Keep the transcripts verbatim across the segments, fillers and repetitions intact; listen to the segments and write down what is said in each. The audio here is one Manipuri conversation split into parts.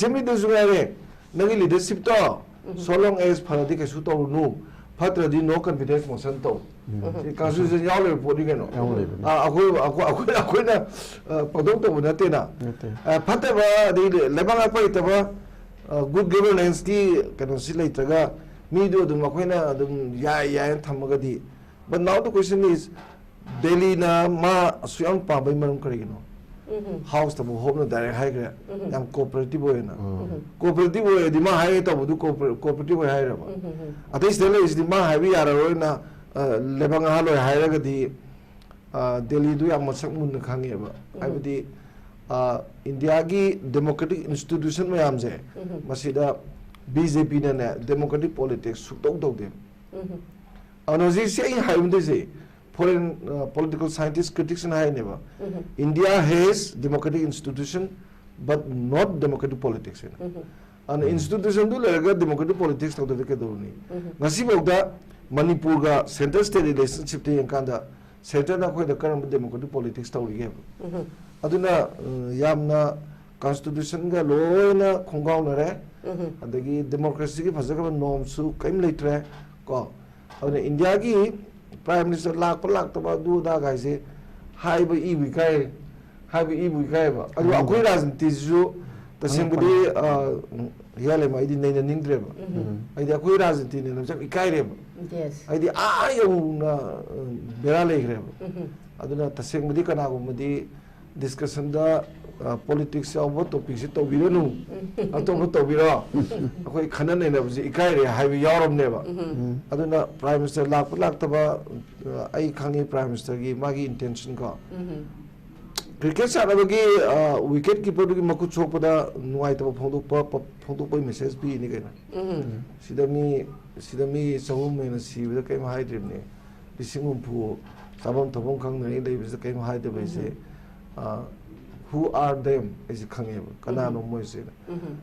ꯑꯦꯁꯦꯝꯕ꯭ꯂꯤꯗꯁꯨ ꯉꯥꯏꯔꯦ, ꯅꯪꯒꯤ ꯂꯤꯗꯔꯁꯤꯞꯇꯣ so long as ꯐꯔꯗꯤ ꯀꯩꯁꯨ ꯇꯧꯔꯨꯅꯨ, ꯐꯠꯇ꯭ꯔꯗꯤ no confidence motion ꯇꯧ꯫ ꯁꯤ ꯀꯟꯁꯇꯤꯇ꯭ꯌꯨꯁꯟ ꯌꯥꯎ ꯂꯩꯕ ꯄꯣꯠꯅꯤ ꯀꯩꯅꯣ꯫ ꯌꯥꯎ ꯂꯩꯕꯅꯤ꯫ ꯑꯥ, ꯑꯩꯈꯣꯏ ꯑꯩꯈꯣꯏ ꯑꯩꯈꯣꯏ ꯑꯩꯈꯣꯏꯅ ꯑ, ꯄꯪꯇꯧ ꯇꯧꯕ ꯅꯠꯇꯦꯅ꯫ ꯅꯠꯇꯦ꯫ ꯑ, ꯐꯠꯇꯕ ꯑꯗꯩ ꯂꯩꯕꯥꯛ ꯉꯥꯛꯄ ꯍꯩꯇꯕ, ꯑ, ꯒꯨꯗ ꯒꯕꯔꯅꯦꯟꯁꯀꯤ ꯀꯩꯅꯣꯁꯤ ꯂꯩꯇ꯭ꯔꯒ ꯃꯤꯗꯨ ꯑꯗꯨꯝ ꯑꯩꯈꯣꯏꯅ ꯑꯗꯨꯝ ꯌꯥꯏ ꯌꯥꯏꯅ ꯊꯝꯃꯒꯗꯤ꯫ But now the question is, ꯗꯦꯜꯂꯤꯅ ꯃꯥ ꯑꯁꯨꯛ ꯌꯥꯝ ꯄꯥꯝꯕꯩ ꯃꯔꯝ ꯀꯔꯤꯒꯤꯅꯣ? ꯍꯥꯎꯁꯇꯕꯨ ꯍꯣꯞꯅ ꯗꯥꯏꯔꯦꯛ ꯍꯥꯏꯈ꯭ꯔꯦ꯫ ꯌꯥꯝ ꯀꯣꯑꯣꯄꯔꯦꯇꯤꯚ ꯑꯣꯏꯅ꯫ ꯀꯣꯑꯣꯄꯔꯦꯇꯤꯚ ꯑꯣꯏꯔꯗꯤ ꯃꯥ ꯍꯥꯏꯒꯦ ꯇꯧꯕꯗꯨ ꯀꯣꯑꯣꯄꯔꯦ-, ꯀꯣꯑꯣꯄꯔꯦꯇꯤꯚ ꯑꯣꯏ ꯍꯥꯏꯔꯕ? ꯑꯇꯩ ꯁꯤꯗ ꯂꯩꯔꯤꯁꯤꯗꯤ ꯃꯥ ꯍꯥꯏꯕ ꯌꯥꯔꯔꯣꯏꯅ, ꯑ, ꯂꯩꯕꯥꯛ ꯉꯥꯛꯍꯜꯂꯣꯏ ꯍꯥꯏꯔꯒꯗꯤ, ꯑ, ꯗꯦꯜꯂꯤꯗꯨ ꯌꯥꯝ ꯃꯁꯛ ꯃꯨꯟꯅ ꯈꯪꯉꯦꯕ꯫ ꯍꯥꯏꯕꯗꯤ, ꯑ, ꯏꯟꯗꯤꯌꯥꯒꯤ ꯗꯦꯃꯣꯀ꯭ꯔꯦꯇꯤꯛ ꯏꯟꯁꯇꯤꯇ꯭ꯌꯨꯁꯟ ꯃꯌꯥꯝꯁꯦ, ꯃꯁꯤꯗ ꯕꯤ ꯖꯦ ꯄꯤꯅꯅꯦ ꯗꯦꯃꯣꯀ꯭ꯔꯦꯇꯤꯛ ꯄꯣꯂꯤꯇꯤꯛꯁ ꯁꯨꯛꯇꯧ ꯇꯧꯗꯦꯕ꯫ ꯑꯗꯨꯅ ꯍꯧꯖꯤꯛꯁꯦ ꯑꯩ ꯍꯥꯏꯔꯝꯗꯣꯏꯁꯦ, foreign, ꯑ, political scientist critics ꯅ ꯍꯥꯏꯅꯦꯕ, "India has democratic institution but not democratic politics" ꯍꯥꯏꯅ꯫ ꯑꯗꯨꯅ ꯏꯟꯁꯇꯤꯇ꯭ꯌꯨꯁꯟꯗꯨ ꯂꯩꯔꯒ ꯗꯦꯃꯣꯀ꯭ꯔꯦꯇꯤꯛ ꯄꯣꯂꯤꯇꯤꯛꯁ ꯇꯧꯗ꯭ꯔꯗꯤ ꯀꯩꯗꯧꯔꯨꯅꯤ? ꯉꯁꯤꯐꯥꯎꯗ ꯃꯅꯤꯄꯨꯔꯒ ꯁꯦꯟꯇꯔ ꯁ꯭ꯇꯦꯠ ꯔꯤꯂꯦꯁꯟꯁꯤꯞꯇ ꯌꯦꯡꯀꯥꯟꯗ ꯁꯦꯟꯇꯔꯅ ꯑꯩꯈꯣꯏꯗ ꯀꯔꯝꯕ ꯗꯦꯃꯣꯀ꯭ꯔꯦꯇꯤꯛ ꯄꯣꯂꯤꯇꯤꯛꯁ ꯇꯧꯔꯤꯒꯦꯕ? ꯑꯗꯨꯅ, ꯑ, ꯌꯥꯝꯅ ꯀꯟꯁꯇꯤꯇ꯭ꯌꯨꯁꯟꯒ ꯂꯣꯏꯅ ꯈꯣꯡꯒꯥꯎꯅꯔꯦ꯫ ꯑꯗꯒꯤ ꯗꯦꯃꯣꯀ꯭ꯔꯦꯁꯤꯒꯤ ꯐꯖꯈ꯭ꯔꯕ ꯅꯣꯔꯝꯁꯨ ꯀꯔꯤꯝ ꯂꯩꯇ꯭ꯔꯦ ꯀꯣ꯫ ꯑꯗꯨꯅ ꯏꯟꯗꯤꯌꯥꯒꯤ ꯄ꯭ꯔꯥꯏꯝ ꯃꯤꯅꯤꯁꯇꯔ ꯂꯥꯛꯄ ꯂꯥꯛꯇꯕ ꯑꯗꯨ ꯑꯗꯥꯒꯥꯏꯁꯦ ꯍꯥꯏꯕ ꯏꯕꯨ ꯏꯀꯥꯏ, ꯍꯥꯏꯕ ꯏꯕꯨ ꯏꯀꯥꯏꯕ꯫ ꯑꯗꯨ ꯑꯩꯈꯣꯏ ꯔꯥꯖꯅꯤꯇꯤꯁꯤꯁꯨ ꯇꯁꯦꯡꯕꯗꯤ, ꯑ, ꯍꯤꯌꯥꯂꯦꯝ ꯑꯩꯗꯤ ꯅꯩꯅꯅꯤꯡꯗ꯭ꯔꯦꯕ꯫ ꯑꯩꯗꯤ ꯑꯩꯈꯣꯏ ꯔꯥꯖꯅꯤꯇꯤꯅꯦꯅ ꯌꯥꯝ ꯏꯀꯥꯏꯔꯦꯕ꯫ Yes. ꯍꯥꯏꯗꯤ ꯑꯥ ꯌꯧꯅ, ꯑ, ꯕꯦꯔꯥ ꯂꯩꯈ꯭ꯔꯦꯕ꯫ ꯑꯗꯨꯅ ꯇꯁꯦꯡꯕꯗꯤ ꯀꯅꯥꯒꯨꯝꯕꯗꯤ ꯗꯤꯁꯀꯁꯟꯗ, ꯑ, ꯄꯣꯂꯤꯇꯤꯛꯁ ꯌꯥꯎꯕ ꯇꯣꯄꯤꯛꯁꯤ ꯇꯧꯕꯤꯔꯅꯨ, ꯑꯇꯣꯞꯄ ꯇꯧꯕꯤꯔꯣ, ꯑꯩꯈꯣꯏ ꯈꯟꯅ ꯅꯩꯅꯕꯁꯤ ꯏꯀꯥꯏꯔꯦ ꯍꯥꯏꯕ ꯌꯥꯎꯔꯕꯅꯦꯕ꯫ ꯑꯗꯨꯅ ꯄ꯭ꯔꯥꯏꯝ ꯃꯤꯅꯤꯁꯇꯔ ꯂꯥꯛꯄ ꯂꯥꯛꯇꯕ, ꯑ, ꯑꯩ ꯈꯪꯉꯤ ꯄ꯭ꯔꯥꯏꯝ ꯃꯤꯅꯤꯁꯇꯔꯒꯤ ꯃꯥꯒꯤ ꯏꯟꯇꯦꯟꯁꯟ ꯀꯣ꯫ ꯀ꯭ꯔꯤꯀꯦꯠ ꯁꯥꯟꯅꯕꯒꯤ, ꯑ, ꯋꯤꯀꯦꯠ ꯀꯤꯄꯔꯗꯨꯒꯤ ꯃꯈꯨꯠ ꯁꯣꯛꯄꯗ ꯅꯨꯡꯉꯥꯏꯇꯕ ꯐꯣꯡꯗꯣꯛꯄ, ꯐꯣꯡꯗꯣꯛꯄꯒꯤ ꯃꯦꯁꯦꯖ ꯄꯤꯔꯤꯅꯤ ꯀꯩꯅꯣ꯫ ꯁꯤꯗ ꯃꯤ, ꯁꯤꯗ ꯃꯤ ꯆꯍꯨꯝ ꯍꯦꯟꯅ ꯁꯤꯕꯗ ꯀꯔꯤꯝ ꯍꯥꯏꯗ꯭ꯔꯤꯕꯅꯤ꯫ ꯂꯤꯁꯤꯡ ꯍꯨꯝꯐꯨ ꯆꯥꯐꯝ ꯊꯛꯐꯝ ꯈꯪꯗꯉꯩ ꯂꯩꯕꯁꯤꯗ ꯀꯔꯤꯝ ꯍꯥꯏꯗꯕ ꯍꯥꯏꯁꯦ, ꯑ, who are them? ꯑꯩꯁꯦ ꯈꯪꯉꯦꯕ, ꯀꯅꯥꯅꯣ ꯃꯣꯏꯁꯦ꯫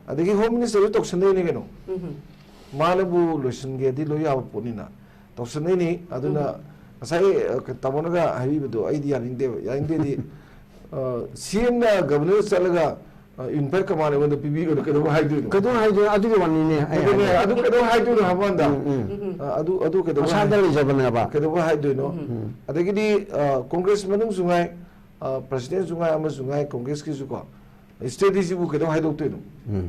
ꯑꯗꯒꯤ ꯍꯣꯝ ꯃꯤꯅꯤꯁꯇꯔꯁꯨ ꯇꯧꯁꯟꯗꯣꯏꯅꯤ ꯀꯩꯅꯣ꯫ ꯃꯥꯅꯕꯨ ꯂꯣꯏꯁꯤꯟꯒꯦꯗꯤ ꯂꯣꯏ ꯌꯥꯕ ꯄꯣꯠꯅꯤꯅ ꯇꯧꯁꯟꯗꯣꯏꯅꯤ꯫ ꯑꯗꯨꯅ ꯉꯁꯥꯏ, ꯑ, ꯇꯥꯃꯣꯅꯒ ꯍꯥꯏꯕꯤꯕꯗꯣ ꯑꯩꯗꯤ ꯌꯥꯅꯤꯡꯗꯦꯕ꯫ ꯌꯥꯅꯤꯡꯗꯦꯗꯤ, ꯑ, ꯁꯤ ꯑꯦꯝꯅ ꯒꯕꯔꯅꯔ ꯆꯠꯂꯒ ꯌꯨꯅꯤꯐꯥꯏꯠ ꯀꯃꯥꯟ ꯑꯩꯉꯣꯟꯗ ꯄꯤꯕꯤꯌꯣꯅ ꯀꯩꯗꯧꯕ ꯍꯥꯏꯗꯣꯏꯅꯣ? ꯀꯩꯗꯧ ꯍꯥꯏꯗꯣꯏꯅꯣ? ꯑꯗꯨꯒꯤ ꯋꯥꯅꯤꯅꯦ ꯑꯩ ꯑꯗꯨꯅꯦ, ꯍꯥꯏꯗꯣ꯫ ꯑꯗꯨ ꯀꯩꯗꯧ ꯍꯥꯏꯗꯣꯏꯅꯣ ꯍꯥꯏꯕ ꯀꯥꯟꯗ? ꯎꯝ, ꯎꯝ꯫ ꯑ, ꯑꯗꯨ ꯑꯗꯨ ꯀꯩꯗꯧꯕ ꯃꯁꯥꯗ ꯍꯥꯏ- ꯂꯩꯖꯕꯅꯦꯕ꯫ ꯀꯩꯗꯧꯕ ꯍꯥꯏꯗꯣꯏꯅꯣ? ꯎꯝ꯫ ꯑꯗꯒꯤꯗꯤ ꯑ, ꯀꯣꯡꯒ꯭ꯔꯦꯁ ꯃꯅꯨꯡꯁꯨ ꯉꯥꯏ, ꯑ, ꯄ꯭ꯔꯁꯤꯗꯦꯟꯁꯨ ꯉꯥꯏ, ꯑꯃꯁꯨ ꯉꯥꯏ, ꯀꯣꯡꯒ꯭ꯔꯦꯁꯀꯤꯁꯨꯀꯣ, ꯁ꯭ꯇ꯭ꯔꯦꯇꯦꯖꯤꯕꯨ ꯀꯩꯗꯧ ꯍꯥꯏꯗꯣꯛꯇꯣꯏꯅꯣ? ꯎꯝ꯫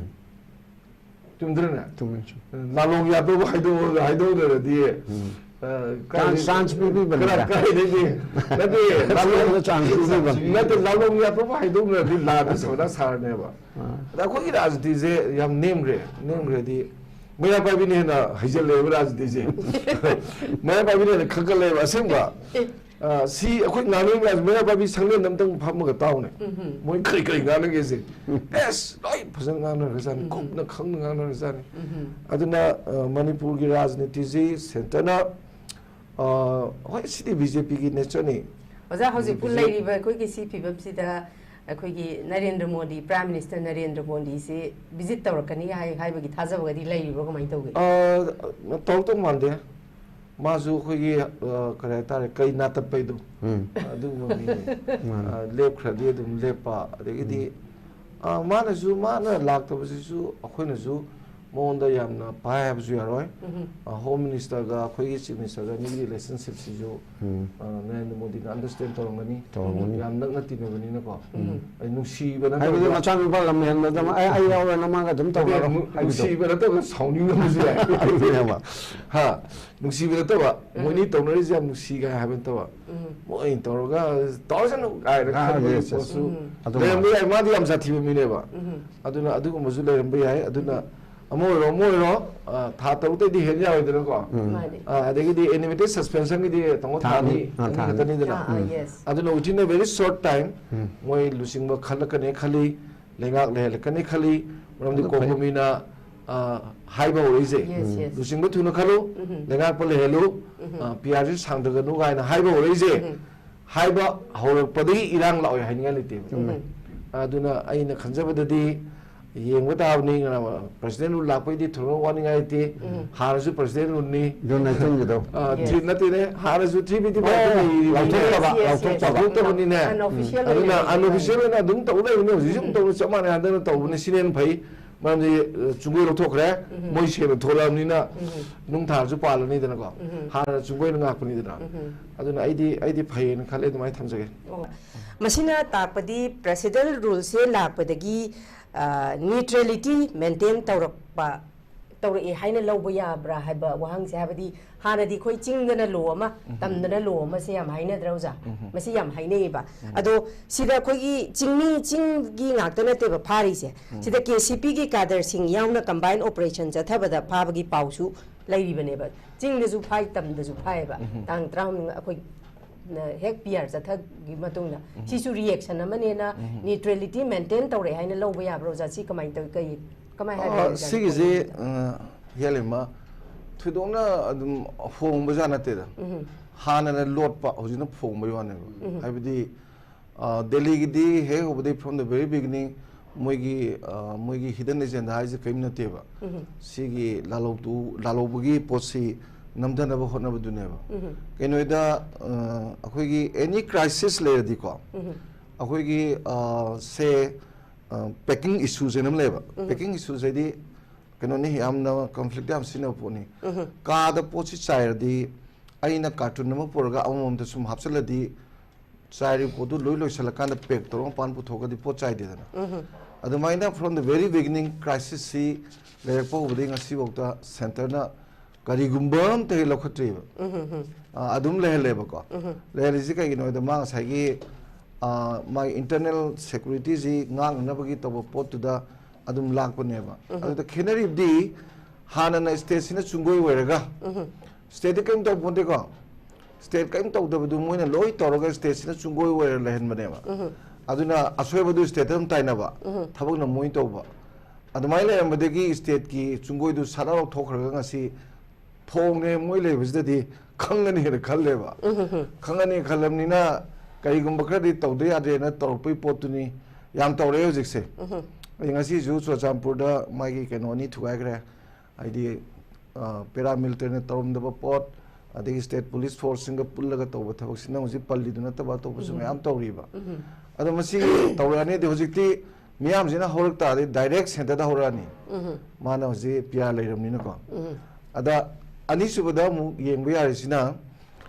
ꯆꯨꯝꯗ꯭ꯔꯅꯦ? ꯆꯨꯝꯃꯦ, ꯆꯨꯝꯃꯦ꯫ ꯂꯥꯂꯣꯡ ꯌꯥꯗꯕ ꯍꯥꯏꯗꯣꯛꯑꯒ ꯍꯥꯏꯗꯣꯛꯅꯔꯗꯤ, ꯎꯝ꯫ ꯑ, ꯆꯥꯟꯁ, ꯆꯥꯟꯁ ꯄꯤꯕꯤꯕꯅꯤꯗ꯫ ꯀꯗꯥꯏ-, ꯀꯗꯥꯏꯗꯒꯤ? ꯅꯠꯇꯦ, ꯂꯥꯂꯣꯡ, ꯆꯥꯟꯁ ꯄꯤꯕꯤꯕꯅꯤ꯫ ꯅꯠꯇꯦ, ꯂꯥꯂꯣꯡ ꯌꯥꯗꯕ ꯍꯥꯏꯗꯣꯛꯅꯔꯗꯤ ꯂꯥꯟꯗ ꯁꯣꯏꯗ ꯁꯥꯔꯅꯦꯕ꯫ ꯑꯥ꯫ ꯑꯗ ꯑꯩꯈꯣꯏꯒꯤ ꯔꯥꯖꯅꯤꯇꯤꯁꯦ ꯌꯥꯝ ꯅꯦꯝꯈ꯭ꯔꯦ꯫ ꯅꯦꯝꯈ꯭ꯔꯗꯤ ꯃꯩꯔꯥ ꯄꯥꯏꯕꯤꯅ ꯍꯦꯟꯅ ꯍꯩꯖꯜꯂꯦꯕ ꯔꯥꯖꯅꯤꯇꯤꯁꯦ꯫ ꯃꯩꯔꯥ ꯄꯥꯏꯕꯤꯅ ꯍꯦꯟꯅ ꯈꯪꯒꯠꯂꯦꯕ ꯑꯁꯦꯡꯕ꯫ ꯑ, ꯁꯤ ꯑꯩꯈꯣꯏ ꯉꯥꯡꯅꯔꯤꯕ ꯃꯌꯥꯝꯁꯦ ꯃꯩꯔꯥ ꯄꯥꯏꯕꯤ ꯁꯪꯂꯦꯟꯗ ꯑꯝꯇꯪ ꯐꯝꯃꯒ ꯇꯥꯎꯅꯦ꯫ ꯃꯣꯏ ꯀꯔꯤ ꯀꯔꯤ ꯉꯥꯡꯅꯒꯦꯁꯦ꯫ ꯑꯦꯁ, ꯂꯣꯏ ꯐꯖꯅ ꯉꯥꯡꯅꯈ꯭ꯔꯖꯥꯠꯅꯤ꯫ ꯀꯨꯞꯅ ꯈꯪꯅ ꯉꯥꯡꯅꯈ꯭ꯔꯖꯥꯠꯅꯤ꯫ ꯑꯗꯨꯅ, ꯑ, ꯃꯅꯤꯄꯨꯔꯒꯤ ꯔꯥꯖꯅꯤꯇꯤꯁꯤ ꯁꯦꯟꯇꯔꯅ, ꯑ, ꯍꯣꯏ, ꯁꯤꯗꯤ ꯕꯤ ꯖꯦ ꯄꯤꯒꯤ ꯅꯦꯆꯔꯅꯤ꯫ ꯑꯣꯖꯥ, ꯍꯧꯖꯤꯛꯄꯨ ꯕꯤ ꯖꯦ ꯄꯤ ꯂꯩꯔꯤꯕ ꯑꯩꯈꯣꯏꯒꯤ ꯁꯤ ꯐꯤꯕꯝꯁꯤꯗ ꯑꯩꯈꯣꯏꯒꯤ ꯅꯔꯦꯟꯗ꯭ꯔ ꯃꯣꯗꯤ, ꯄ꯭ꯔꯥꯏꯝ ꯃꯤꯅꯤꯁꯇꯔ ꯅꯔꯦꯟꯗ꯭ꯔ ꯃꯣꯗꯤꯁꯤ ꯚꯤꯖꯤꯠ ꯇꯧꯔꯛꯀꯅꯤ ꯍꯥꯏ-, ꯍꯥꯏꯕꯒꯤ ꯊꯥꯖꯕꯒꯗꯤ ꯂꯩꯔꯤꯕ꯭ꯔꯣ? ꯀꯃꯥꯏꯅ ꯇꯧꯒꯦ? ꯑ, ꯇꯧꯔꯛꯇꯧ ꯃꯥꯟꯗꯦ꯫ ꯃꯥꯁꯨ ꯑꯩꯈꯣꯏꯒꯤ, ꯑ, ꯀꯔꯤ ꯍꯥꯏꯇꯥꯔꯦ, ꯀꯩ ꯅꯥ ꯇꯠꯄꯩꯗꯣ, ꯎꯝ꯫ ꯑꯗꯨꯒꯨꯝꯕ ꯃꯤꯅꯤ꯫ ꯃꯥꯅꯤ꯫ ꯑ, ꯂꯦꯞꯈ꯭ꯔꯗꯤ ꯑꯗꯨꯝ ꯂꯦꯞꯄ, ꯑꯗꯒꯤꯗꯤ, ꯑ, ꯃꯥꯅꯁꯨ, ꯃꯥꯅ ꯂꯥꯛꯇꯕꯁꯤꯁꯨ ꯑꯩꯈꯣꯏꯅꯁꯨ ꯃꯉꯣꯟꯗ ꯌꯥꯝꯅ ꯄꯥꯏ ꯍꯥꯏꯕꯁꯨ ꯌꯥꯔꯣꯏ꯫ ꯑ, ꯍꯣꯝ ꯃꯤꯅꯤꯁꯇꯔꯒ ꯑꯩꯈꯣꯏꯒꯤ ꯆꯤꯐ ꯃꯤꯅꯤꯁꯇꯔꯒ ꯑꯅꯤꯒꯤ ꯔꯤꯂꯦꯁꯟꯁꯤꯞꯁꯤꯁꯨ, ꯎꯝ꯫ ꯑ, ꯅꯔꯦꯟꯗ꯭ꯔ ꯃꯣꯗꯤꯅ ꯑꯟꯗꯔꯁꯇꯦꯟ ꯇꯧꯔꯝꯒꯅꯤ꯫ ꯇꯧꯔꯝꯒꯅꯤ꯫ ꯌꯥꯝ ꯅꯛꯅ ꯇꯤꯟꯅꯕꯅꯤꯅꯀꯣ꯫ ꯑꯩ ꯅꯨꯡꯁꯤꯕ ꯍꯥꯏꯕꯗꯤ ꯅꯠꯇꯕ, ꯃꯆꯥꯅꯨꯄꯥ ꯂꯝ ꯍꯦꯟꯕꯗ ꯑꯃ, "ꯑꯩ, ꯑꯩ ꯌꯥꯎꯔꯣꯏ, ꯅꯃꯥꯒ ꯑꯗꯨꯝ ꯇꯧꯔꯣ" ꯅꯠꯇꯦ, ꯅꯨ-, ꯍꯥꯏꯕꯗꯣ꯫ ꯅꯨꯡꯁꯤꯕ ꯅꯠꯇꯕ ꯁꯥꯎꯅꯤꯡꯕꯁꯨ ꯌꯥꯏ꯫ ꯑꯗꯨꯅꯦꯕ꯫ ꯍꯥ? ꯅꯨꯡꯁꯤꯕ ꯅꯠꯇꯕ, ꯃꯣꯏꯅꯤ ꯇꯧꯅꯔꯤꯁꯦ ꯌꯥꯝ ꯅꯨꯡꯁꯤ ꯀꯥꯏ ꯍꯥꯏꯕ ꯅꯠꯇꯕ꯫ ꯃꯣꯏ ꯇꯧꯔꯒ ꯇꯧꯔꯁꯅꯨ ꯀꯥꯏꯅ ꯑꯥ, ꯈꯟꯕꯒꯤ yes, yes. ꯄꯣꯠꯁꯨ ꯑꯗꯨ ꯂꯩꯔꯝꯕ ꯃꯥꯜꯂꯦ꯫ ꯌꯥꯏ꯫ ꯃꯥꯗꯤ ꯌꯥꯝ ꯁꯥꯊꯤꯕ ꯃꯤꯅꯦꯕ꯫ ꯑꯗꯨꯅ ꯑꯗꯨꯒꯨꯝꯕꯁꯨ ꯂꯩꯔꯝꯕ ꯌꯥꯏ꯫ ꯑꯗꯨꯅ ꯑꯃ ꯑꯣꯏꯔꯣ, ꯑꯃ ꯑꯣꯏꯔꯣ, ꯑ, ꯊꯥ ꯇꯔꯨꯛꯇꯩꯗꯤ ꯍꯦꯟ ꯌꯥꯔꯣꯏꯗꯅꯀꯣ꯫ ꯎꯝ꯫ ꯃꯥꯅꯦ꯫ ꯑ, ꯑꯗꯒꯤꯗꯤ ꯑꯦꯅꯤꯃꯦꯇꯦꯠ ꯁꯁꯄꯦꯟꯁꯟꯒꯤꯗꯤ ꯇꯥꯃꯣ ꯊꯥ ꯊꯥ ꯑꯅꯤ, ꯑꯅꯤ, ꯑ, ꯑꯅꯤ ꯊꯥ ꯑꯅꯤ꯫ ꯈꯛꯇꯅꯤꯗꯅ꯫ ꯑꯥ, ꯑꯥ, yes. ꯑꯗꯨꯅ within a very short time ꯎꯝ꯫ ꯃꯣꯏ ꯂꯨꯆꯤꯡꯕ ꯈꯜꯂꯛꯀꯅꯤ ꯈꯜꯂꯤ, ꯂꯩꯉꯥꯛ ꯂꯩꯍꯜꯂꯛꯀꯅꯤ ꯈꯜꯂꯤ꯫ ꯃꯔꯝꯗꯤ ꯑꯗꯨ ꯐꯩ꯫ ꯀꯣꯝꯀꯣꯃꯤꯅ, ꯑ, ꯍꯥꯏꯕ ꯍꯧꯔꯛꯏꯁꯦ, Yes, yes. ꯂꯨꯆꯤꯡꯕ ꯊꯨꯅ ꯈꯜꯂꯨ, ꯂꯩꯉꯥꯛꯄ ꯂꯩꯍꯜꯂꯨ, ꯑ, ꯄꯤ ꯑꯥꯔꯁꯤ ꯁꯥꯡꯊꯒꯅꯨ ꯀꯥꯏꯅ ꯍꯥꯏꯕ ꯍꯧꯔꯛꯏꯁꯦ꯫ ꯍꯥꯏꯕ ꯍꯧꯔꯛꯄꯗꯒꯤ ꯏꯔꯥꯡ ꯂꯥꯛꯑꯣꯏ ꯍꯥꯏꯅꯤꯡꯉꯥꯏ ꯂꯩꯇꯦꯕ꯫ ꯑꯗꯨꯅ ꯑꯩꯅ ꯈꯟꯖꯕꯗꯗꯤ ꯌꯦꯡꯕ ꯇꯥꯕꯅꯤ꯫ ꯄ꯭ꯔꯁꯤꯗꯦꯟ ꯔꯨꯜ ꯂꯥꯛꯄꯩꯗꯤ ꯊꯣꯏꯗꯣꯛꯅ ꯋꯥꯅꯤꯡꯉꯥꯏ ꯂꯩꯇꯦ꯫ ꯍꯥꯟꯅꯁꯨ ꯄ꯭ꯔꯁꯤꯗꯦꯟ ꯔꯨꯜꯅꯤ꯫ ꯖꯣꯟ ꯅꯥꯏꯇꯟꯒꯤꯗꯣ꯫ ꯑ, ꯊ꯭ꯔꯤ- ꯅꯠꯇꯦꯅꯦ, ꯍꯥꯟꯅꯁꯨ ꯊ꯭ꯔꯤ ꯕꯤ ꯇꯤ ꯐꯥꯏꯚꯇ ꯑꯣ, ꯂꯩꯔꯤꯕꯅꯤꯅꯦ꯫ ꯂꯥꯎꯊꯣꯛꯇꯕ, Yes, yes, yes. ꯂꯥꯎꯊꯣꯛꯇꯕ꯫ ꯂꯥꯎꯊꯣꯛꯇꯕꯅꯤꯅꯦ꯫ Unofficial ꯑꯗꯨꯅ ꯑꯣꯏꯅ unofficial ꯑꯣꯏꯅ ꯑꯗꯨꯝ ꯇꯧ ꯂꯩꯕꯅꯦ꯫ ꯍꯧꯖꯤꯛꯁꯨ ꯑꯗꯨꯝ ꯇꯧꯅ ꯆꯞ ꯃꯥꯟꯅꯩ꯫ ꯍꯟꯗꯛꯅ ꯇꯧꯕꯅꯦ, ꯁꯤꯅ ꯍꯦꯟꯅ ꯐꯩ꯫ ꯃꯔꯝꯗꯤ, ꯑ, ꯆꯨꯡꯒꯣꯏ ꯂꯧꯊꯣꯛꯈ꯭ꯔꯦ꯫ ꯃꯣꯏ ꯁꯦꯟꯅ ꯊꯣꯛꯂꯛꯑꯕꯅꯤꯅ ꯅꯨꯡ ꯊꯥꯔꯁꯨ ꯄꯥꯜꯂꯅꯤꯗꯅꯀꯣ꯫ ꯍꯥꯟꯅ ꯆꯨꯡꯒꯣꯏꯅ ꯉꯥꯛꯄꯅꯤꯗꯅ꯫ ꯑꯗꯨꯅ ꯑꯩꯗꯤ, ꯑꯩꯗꯤ ꯐꯩꯌꯦꯅ ꯈꯜꯂꯦ, ꯑꯗꯨꯃꯥꯏꯅ ꯊꯝꯖꯒꯦ꯫ ꯑꯣ꯫ ꯃꯁꯤꯅ ꯇꯥꯛꯄꯗꯤ ꯄ꯭ꯔꯁꯤꯗꯦꯟ ꯔꯨꯜꯁꯦ ꯂꯥꯛꯄꯗꯒꯤ ꯅ꯭ꯌꯨꯇ꯭ꯔꯦꯂꯤꯇꯤ ꯃꯦꯟꯇꯦꯟ ꯇꯧꯔꯛꯄ, ꯇꯧꯔꯛꯑꯦ ꯍꯥꯏꯅ ꯂꯧꯕ ꯌꯥꯕ꯭ꯔꯥ ꯍꯥꯏꯕ ꯋꯥꯍꯪꯁꯦ? ꯍꯥꯏꯕꯗꯤ ꯍꯥꯟꯅꯗꯤ ꯑꯩꯈꯣꯏ ꯆꯤꯡꯗꯅ ꯂꯣ ꯑꯃ, ꯇꯝꯗꯅ ꯂꯣ ꯑꯃꯁꯦ ꯌꯥꯝ ꯍꯥꯏꯅꯗ꯭ꯔꯥ, ꯑꯣꯖꯥ? ꯃꯁꯤ ꯌꯥꯝ ꯍꯥꯏꯅꯩꯌꯦꯕ꯫ ꯑꯗꯣ ꯁꯤꯗ ꯑꯩꯈꯣꯏꯒꯤ ꯆꯤꯡꯃꯤ, ꯆꯤꯡꯒꯤ ꯉꯥꯛꯇ ꯅꯠꯇꯦꯕ ꯐꯥꯔꯤꯁꯦ꯫ ꯁꯤꯗ ꯀꯦ ꯁꯤ ꯄꯤꯒꯤ ꯀꯥꯗꯔꯁꯤꯡ ꯌꯥꯎꯅ ꯀꯝꯕꯥꯏꯟ ꯑꯣꯄꯔꯦꯁꯟ ꯆꯠꯊꯕꯗ ꯐꯥꯕꯒꯤ ꯄꯥꯎꯁꯨ ꯂꯩꯔꯤꯕꯅꯦꯕ꯫ ꯆꯤꯡꯗꯁꯨ ꯐꯥꯏ, ꯇꯝꯗꯁꯨ ꯐꯥꯏꯌꯦꯕ꯫ ꯇꯥꯡ ꯇꯔꯥꯍꯨꯝꯗꯣꯏ ꯑꯩꯈꯣꯏ ꯅ ꯍꯦꯛ ꯄꯤ ꯑꯥꯔ ꯆꯠꯊꯈꯤ ꯃꯇꯨꯡꯗ꯫ ꯁꯤꯁꯨ ꯔꯤꯌꯦꯛꯁꯟ ꯑꯃꯅꯦꯅ, ꯅ꯭ꯌꯨꯇ꯭ꯔꯦꯂꯤꯇꯤ ꯃꯦꯟꯇꯦꯟ ꯇꯧꯔꯛꯑꯦ ꯍꯥꯏꯅ ꯂꯧꯕ ꯌꯥꯕ꯭ꯔꯣ, ꯑꯣꯖꯥ? ꯁꯤ ꯀꯃꯥꯏꯅ ꯇꯧ-, ꯀꯩ, ꯀꯃꯥꯏꯅ ꯍꯥꯏꯕ ꯑ, ꯌꯥꯏ, ꯑꯣꯖꯥ? ꯁꯤꯒꯤꯁꯦ, ꯑ, ꯍꯦꯜꯂꯤꯃ ꯊꯣꯏꯗꯣꯛꯅ ꯑꯗꯨꯝ ꯍꯣꯡꯕ ꯖꯥꯠ ꯅꯠꯇꯦꯗ꯫ ꯍꯥꯟꯅꯅ ꯂꯣꯠꯄ, ꯍꯧꯖꯤꯛꯅ ꯐꯣꯡꯕꯒꯤ ꯋꯥꯅꯦꯕ꯫ ꯍꯥꯏꯕꯗꯤ, ꯑ, ꯗꯦꯜꯂꯤꯒꯤꯗꯤ ꯍꯦꯛ ꯍꯧꯕꯗꯒꯤ, from the very beginning, ꯃꯣꯏꯒꯤ, ꯑ, ꯃꯣꯏꯒꯤ hidden agenda ꯍꯥꯏꯁꯦ ꯀꯔꯤꯝ ꯅꯠꯇꯦꯕ꯫ ꯁꯤꯒꯤ ꯂꯥꯂꯧꯇꯨ-, ꯂꯥꯂꯧꯕꯒꯤ ꯄꯣꯠꯁꯤ ꯅꯝꯊꯅꯕ ꯍꯣꯠꯅꯕꯗꯨꯅꯦꯕ꯫ ꯀꯩꯅꯣꯗ, ꯑ, ꯑꯩꯈꯣꯏꯒꯤ any crisis ꯂꯩꯔꯗꯤꯀꯣ, ꯑꯩꯈꯣꯏꯒꯤ, ꯑ, ꯁꯦ, ꯑ, packing issues ꯍꯥꯏꯅ ꯑꯃ ꯂꯩꯌꯦꯕ꯫ Packing issues ꯍꯥꯏꯗꯤ ꯀꯩꯅꯣꯅꯤ, ꯌꯥꯝꯅ conflict ꯌꯥꯝ ꯁꯤꯖꯤꯟꯅꯕ ꯄꯣꯠꯅꯤ꯫ ꯀꯥꯗ ꯄꯣꯠꯁꯤ ꯆꯥꯏꯔꯗꯤ, ꯑꯩꯅ carton ꯑꯃ ꯄꯨꯔꯒ ꯑꯃꯃꯝꯗ ꯁꯨꯝ ꯍꯥꯞꯆꯤꯜꯂꯗꯤ, ꯆꯥꯏꯔꯤꯕ ꯄꯣꯠꯇꯨ ꯂꯣꯏ ꯂꯣꯏꯁꯤꯜꯂꯀꯥꯟꯗ pack ꯇꯧꯔꯒ ꯃꯄꯥꯟ ꯄꯨꯊꯣꯛꯑꯒꯗꯤ ꯄꯣꯠ ꯆꯥꯏꯗꯦꯗꯅ꯫ ꯑꯗꯨꯃꯥꯏꯅ from the very beginning crisis ꯁꯤ ꯂꯩꯔꯛꯄ ꯍꯧꯕꯗꯒꯤ ꯉꯁꯤꯐꯥꯎꯗ centre ꯅ ꯀꯔꯤꯒꯨꯝꯕ ꯑꯝꯇ ꯍꯦꯛ ꯂꯧꯈꯠꯇ꯭ꯔꯤꯕ꯫ ꯑ, ꯑꯗꯨꯝ ꯂꯩꯍꯜꯂꯦꯕꯀꯣ꯫ ꯂꯩꯍꯜꯂꯤꯁꯤ ꯀꯩꯒꯤꯅꯣ ꯍꯥꯏꯗ, ꯃꯥ ꯉꯁꯥꯏꯒꯤ, ꯑ, ꯃꯥꯒꯤ internal security ꯁꯤ ꯉꯥꯛꯅꯅꯕꯒꯤ ꯇꯧꯕ ꯄꯣꯠꯇꯨꯗ ꯑꯗꯨꯝ ꯂꯥꯛꯄꯅꯦꯕ꯫ ꯑꯗꯨꯗ ꯈꯦꯠꯅꯔꯤꯕꯗꯤ, ꯍꯥꯟꯅꯅ state ꯁꯤꯅ ꯆꯨꯡꯒꯣꯏ ꯑꯣꯏꯔꯒ, state ꯇꯤ ꯀꯔꯤꯝ ꯇꯧ ꯄꯣꯟꯇꯦꯀꯣ, state ꯀꯔꯤꯝ ꯇꯧꯗꯕꯗꯨ ꯃꯣꯏꯅ ꯂꯣꯏ ꯇꯧꯔꯒ state ꯁꯤꯅ ꯆꯨꯡꯒꯣꯏ ꯑꯣꯏꯔ ꯂꯩꯍꯟꯕꯅꯦꯕ꯫ ꯑꯗꯨꯅ ꯑꯁꯣꯏꯕꯗꯨ state ꯇ ꯑꯗꯨꯝ ꯇꯥꯏꯅꯕ, ꯊꯕꯛꯅ ꯃꯣꯏ ꯇꯧꯕ꯫ ꯑꯗꯨꯃꯥꯏꯅ ꯂꯩꯔꯝꯕꯗꯒꯤ state ꯀꯤ ꯆꯨꯡꯒꯣꯏꯗꯨ ꯁꯠ ꯂꯧꯊꯣꯛꯈ꯭ꯔꯒ ꯉꯁꯤ ꯐꯣꯡꯅꯦ ꯃꯣꯏ ꯂꯩꯕꯁꯤꯗꯗꯤ ꯈꯪꯒꯅꯤꯅ ꯈꯜꯂꯦꯕ꯫ ꯈꯪꯒꯅꯤ ꯈꯜꯂꯕꯅꯤꯅ ꯀꯔꯤꯒꯨꯝꯕ ꯈꯔꯗꯤ ꯇꯧꯗ ꯌꯥꯗ꯭ꯔꯦꯅ ꯇꯧꯔꯛꯄꯒꯤ ꯄꯣꯠꯇꯨꯅꯤ꯫ ꯌꯥꯝ ꯇꯧꯔꯛꯑꯦ ꯍꯧꯖꯤꯛꯁꯦ꯫ ꯑꯩ ꯉꯁꯤꯁꯨ ꯆꯨꯔꯆꯥꯟꯄꯨꯔꯗ ꯃꯥꯒꯤ ꯀꯩꯅꯣ ꯑꯅꯤ ꯊꯨꯒꯥꯏꯈ꯭ꯔꯦ꯫ ꯍꯥꯏꯗꯤ, ꯄꯦꯔꯥꯃꯤꯂꯤꯇꯔꯤꯅ ꯇꯧꯔꯝꯗꯕ ꯄꯣꯠ, ꯑꯗꯒꯤ ꯁ꯭ꯇꯦꯠ ꯄꯨꯂꯤꯁ ꯐꯣꯔꯁꯁꯤꯡꯒ ꯄꯨꯜꯂꯒ ꯇꯧꯕ ꯊꯕꯛꯁꯤ ꯅꯪ ꯍꯧꯖꯤꯛ ꯄꯜꯂꯤꯗꯨ ꯅꯠꯇꯕ ꯑꯇꯣꯞꯄꯁꯨ ꯎꯝ꯫ ꯃꯌꯥꯝ ꯇꯧꯔꯤꯕ꯫ ꯎꯝ꯫ ꯑꯗꯣ ꯃꯁꯤ ꯇꯧꯔꯛꯑꯅꯤꯗꯤ ꯍꯧꯖꯤꯛꯇꯤ ꯃꯤꯌꯥꯝꯁꯤꯅ ꯍꯧꯔꯛ ꯇꯥꯔꯗꯤ ꯗꯥꯏꯔꯦꯛ ꯁꯦꯟꯇꯔꯗ ꯍꯧꯔꯛꯑꯅꯤ꯫ ꯎꯝ꯫ ꯃꯥꯅ ꯍꯧꯖꯤꯛ ꯄꯤ ꯑꯥꯔ ꯂꯩꯔꯕꯅꯤꯅꯀꯣ꯫ ꯎꯝ꯫ ꯑꯗ ꯑꯅꯤꯁꯨꯕꯗ ꯑꯃꯨꯛ ꯌꯦꯡꯕ ꯌꯥꯔꯤꯁꯤꯅ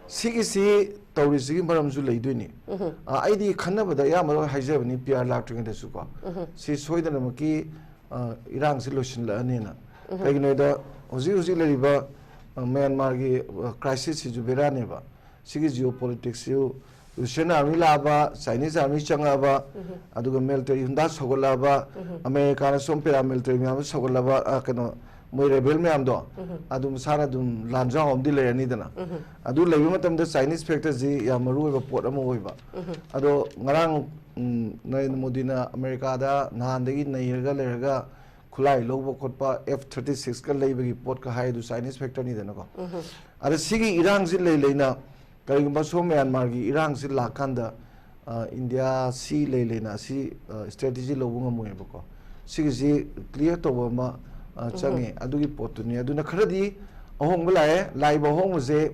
ꯁꯤꯒꯤꯁꯤ ꯇꯧꯔꯤꯁꯤꯒꯤ ꯃꯔꯝꯁꯨ ꯂꯩꯗꯣꯏꯅꯤ꯫ ꯎꯝ꯫ ꯑ, ꯑꯩꯗꯤ ꯈꯟꯅꯕꯗ ꯑꯌꯥꯝꯕ ꯂꯣꯏ ꯍꯥꯏꯖꯕꯅꯤ ꯄꯤ ꯑꯥꯔ ꯂꯥꯛꯇ꯭ꯔꯤꯉꯩꯗꯁꯨꯀꯣ꯫ ꯎꯝ꯫ ꯁꯤ ꯁꯣꯏꯗꯅꯃꯛꯀꯤ, ꯑ, ꯏꯔꯥꯡꯁꯤ ꯂꯣꯏꯁꯤꯜꯂꯛꯑꯅꯤꯅ꯫ ꯎꯝ꯫ ꯀꯩꯒꯤꯅꯣꯗ ꯍꯧꯖꯤꯛ ꯍꯧꯖꯤꯛ ꯂꯩꯔꯤꯕ, ꯑ, ꯃ꯭ꯌꯥꯟꯃꯥꯔꯒꯤ, ꯑ, ꯀ꯭ꯔꯥꯏꯁꯤꯁꯁꯤꯁꯨ ꯕꯦꯔꯥꯅꯦꯕ꯫ ꯁꯤꯒꯤ ꯖꯤꯑꯣ ꯄꯣꯂꯤꯇꯤꯛꯁꯁꯤꯁꯨ ꯔꯨꯁꯤꯌꯟ ꯑꯥꯔꯃꯤ ꯂꯥꯛꯑꯕ, ꯆꯥꯏꯅꯤꯁ ꯑꯥꯔꯃꯤ ꯆꯪꯉꯛꯑꯕ, ꯎꯝ꯫ ꯑꯗꯨꯒ ꯃꯤꯂꯤꯇꯔꯤ ꯍꯨꯟꯗꯥ ꯁꯧꯒꯠꯂꯛꯑꯕ, ꯎꯝ꯫ ꯑꯃꯦꯔꯤꯀꯥꯅ ꯁꯣꯝ ꯄꯦꯔꯥ ꯃꯤꯂꯤꯇꯔꯤ ꯃꯌꯥꯝꯗ ꯁꯧꯒꯠꯂꯕ, ꯑ, ꯀꯩꯅꯣ, ꯃꯣꯏ ꯔꯦꯕꯦꯜ ꯃꯌꯥꯝꯗꯣ, ꯎꯝ꯫ ꯑꯗꯨ ꯃꯁꯥꯅ ꯑꯗꯨꯝ ꯂꯥꯟꯖꯥꯎ ꯑꯃꯗꯤ ꯂꯩꯔꯅꯤꯗꯅ꯫ ꯎꯝ꯫ ꯑꯗꯨ ꯂꯩꯕ ꯃꯇꯝꯗ ꯆꯥꯏꯅꯤꯁ ꯐꯦꯛꯇꯔꯁꯤ ꯌꯥꯝ ꯃꯔꯨ ꯑꯣꯏꯕ ꯄꯣꯠ ꯑꯃ ꯑꯣꯏꯕ꯫ ꯎꯝ꯫ ꯑꯗꯣ ꯉꯔꯥꯡ, ꯎꯝ, ꯅꯔꯦꯟꯗ꯭ꯔ ꯃꯣꯗꯤꯅ ꯑꯃꯦꯔꯤꯀꯥꯗ ꯅꯍꯥꯟꯗꯒꯤ ꯅꯩꯔꯒ ꯂꯩꯔꯒ ꯈꯨꯠꯂꯥꯏ ꯂꯧꯕ ꯈꯣꯠꯄ, ꯑꯦꯐ ꯊꯥꯔꯇꯤ ꯁꯤꯛꯁꯀ ꯂꯩꯕꯒꯤ ꯄꯣꯠꯀ ꯍꯥꯏ ꯑꯗꯨ ꯆꯥꯏꯅꯤꯁ ꯐꯦꯛꯇꯔꯅꯤꯗꯅꯀꯣ꯫ ꯎꯝ꯫ ꯑꯗ ꯁꯤꯒꯤ ꯏꯔꯥꯡꯁꯤ ꯂꯩ ꯂꯩꯅ ꯀꯔꯤꯒꯨꯝꯕ ꯁꯣꯝ ꯃ꯭ꯌꯥꯟꯃꯥꯔꯒꯤ ꯏꯔꯥꯡꯁꯤ ꯂꯥꯛꯀꯥꯟꯗ, ꯑ, ꯏꯟꯗꯤꯌꯥ ꯁꯤ ꯂꯩ ꯂꯩꯅ ꯑꯁꯤ, ꯑ, ꯁ꯭ꯇ꯭ꯔꯦꯇꯦꯖꯤ ꯂꯧꯕ ꯉꯝꯃꯣꯏꯕꯀꯣ꯫ ꯁꯤꯒꯤꯁꯤ ꯀ꯭ꯂꯤꯌꯥꯔ ꯇꯧꯕ ꯑꯃ, ꯑ, ꯎꯝ꯫ ꯆꯪꯉꯦ꯫ ꯑꯗꯨꯒꯤ ꯄꯣꯠꯇꯨꯅꯤ꯫ ꯑꯗꯨꯅ ꯈꯔꯗꯤ ꯑꯍꯣꯡꯕ ꯂꯥꯛꯑꯦ꯫ ꯂꯥꯛꯏꯕ ꯑꯍꯣꯡꯕꯁꯦ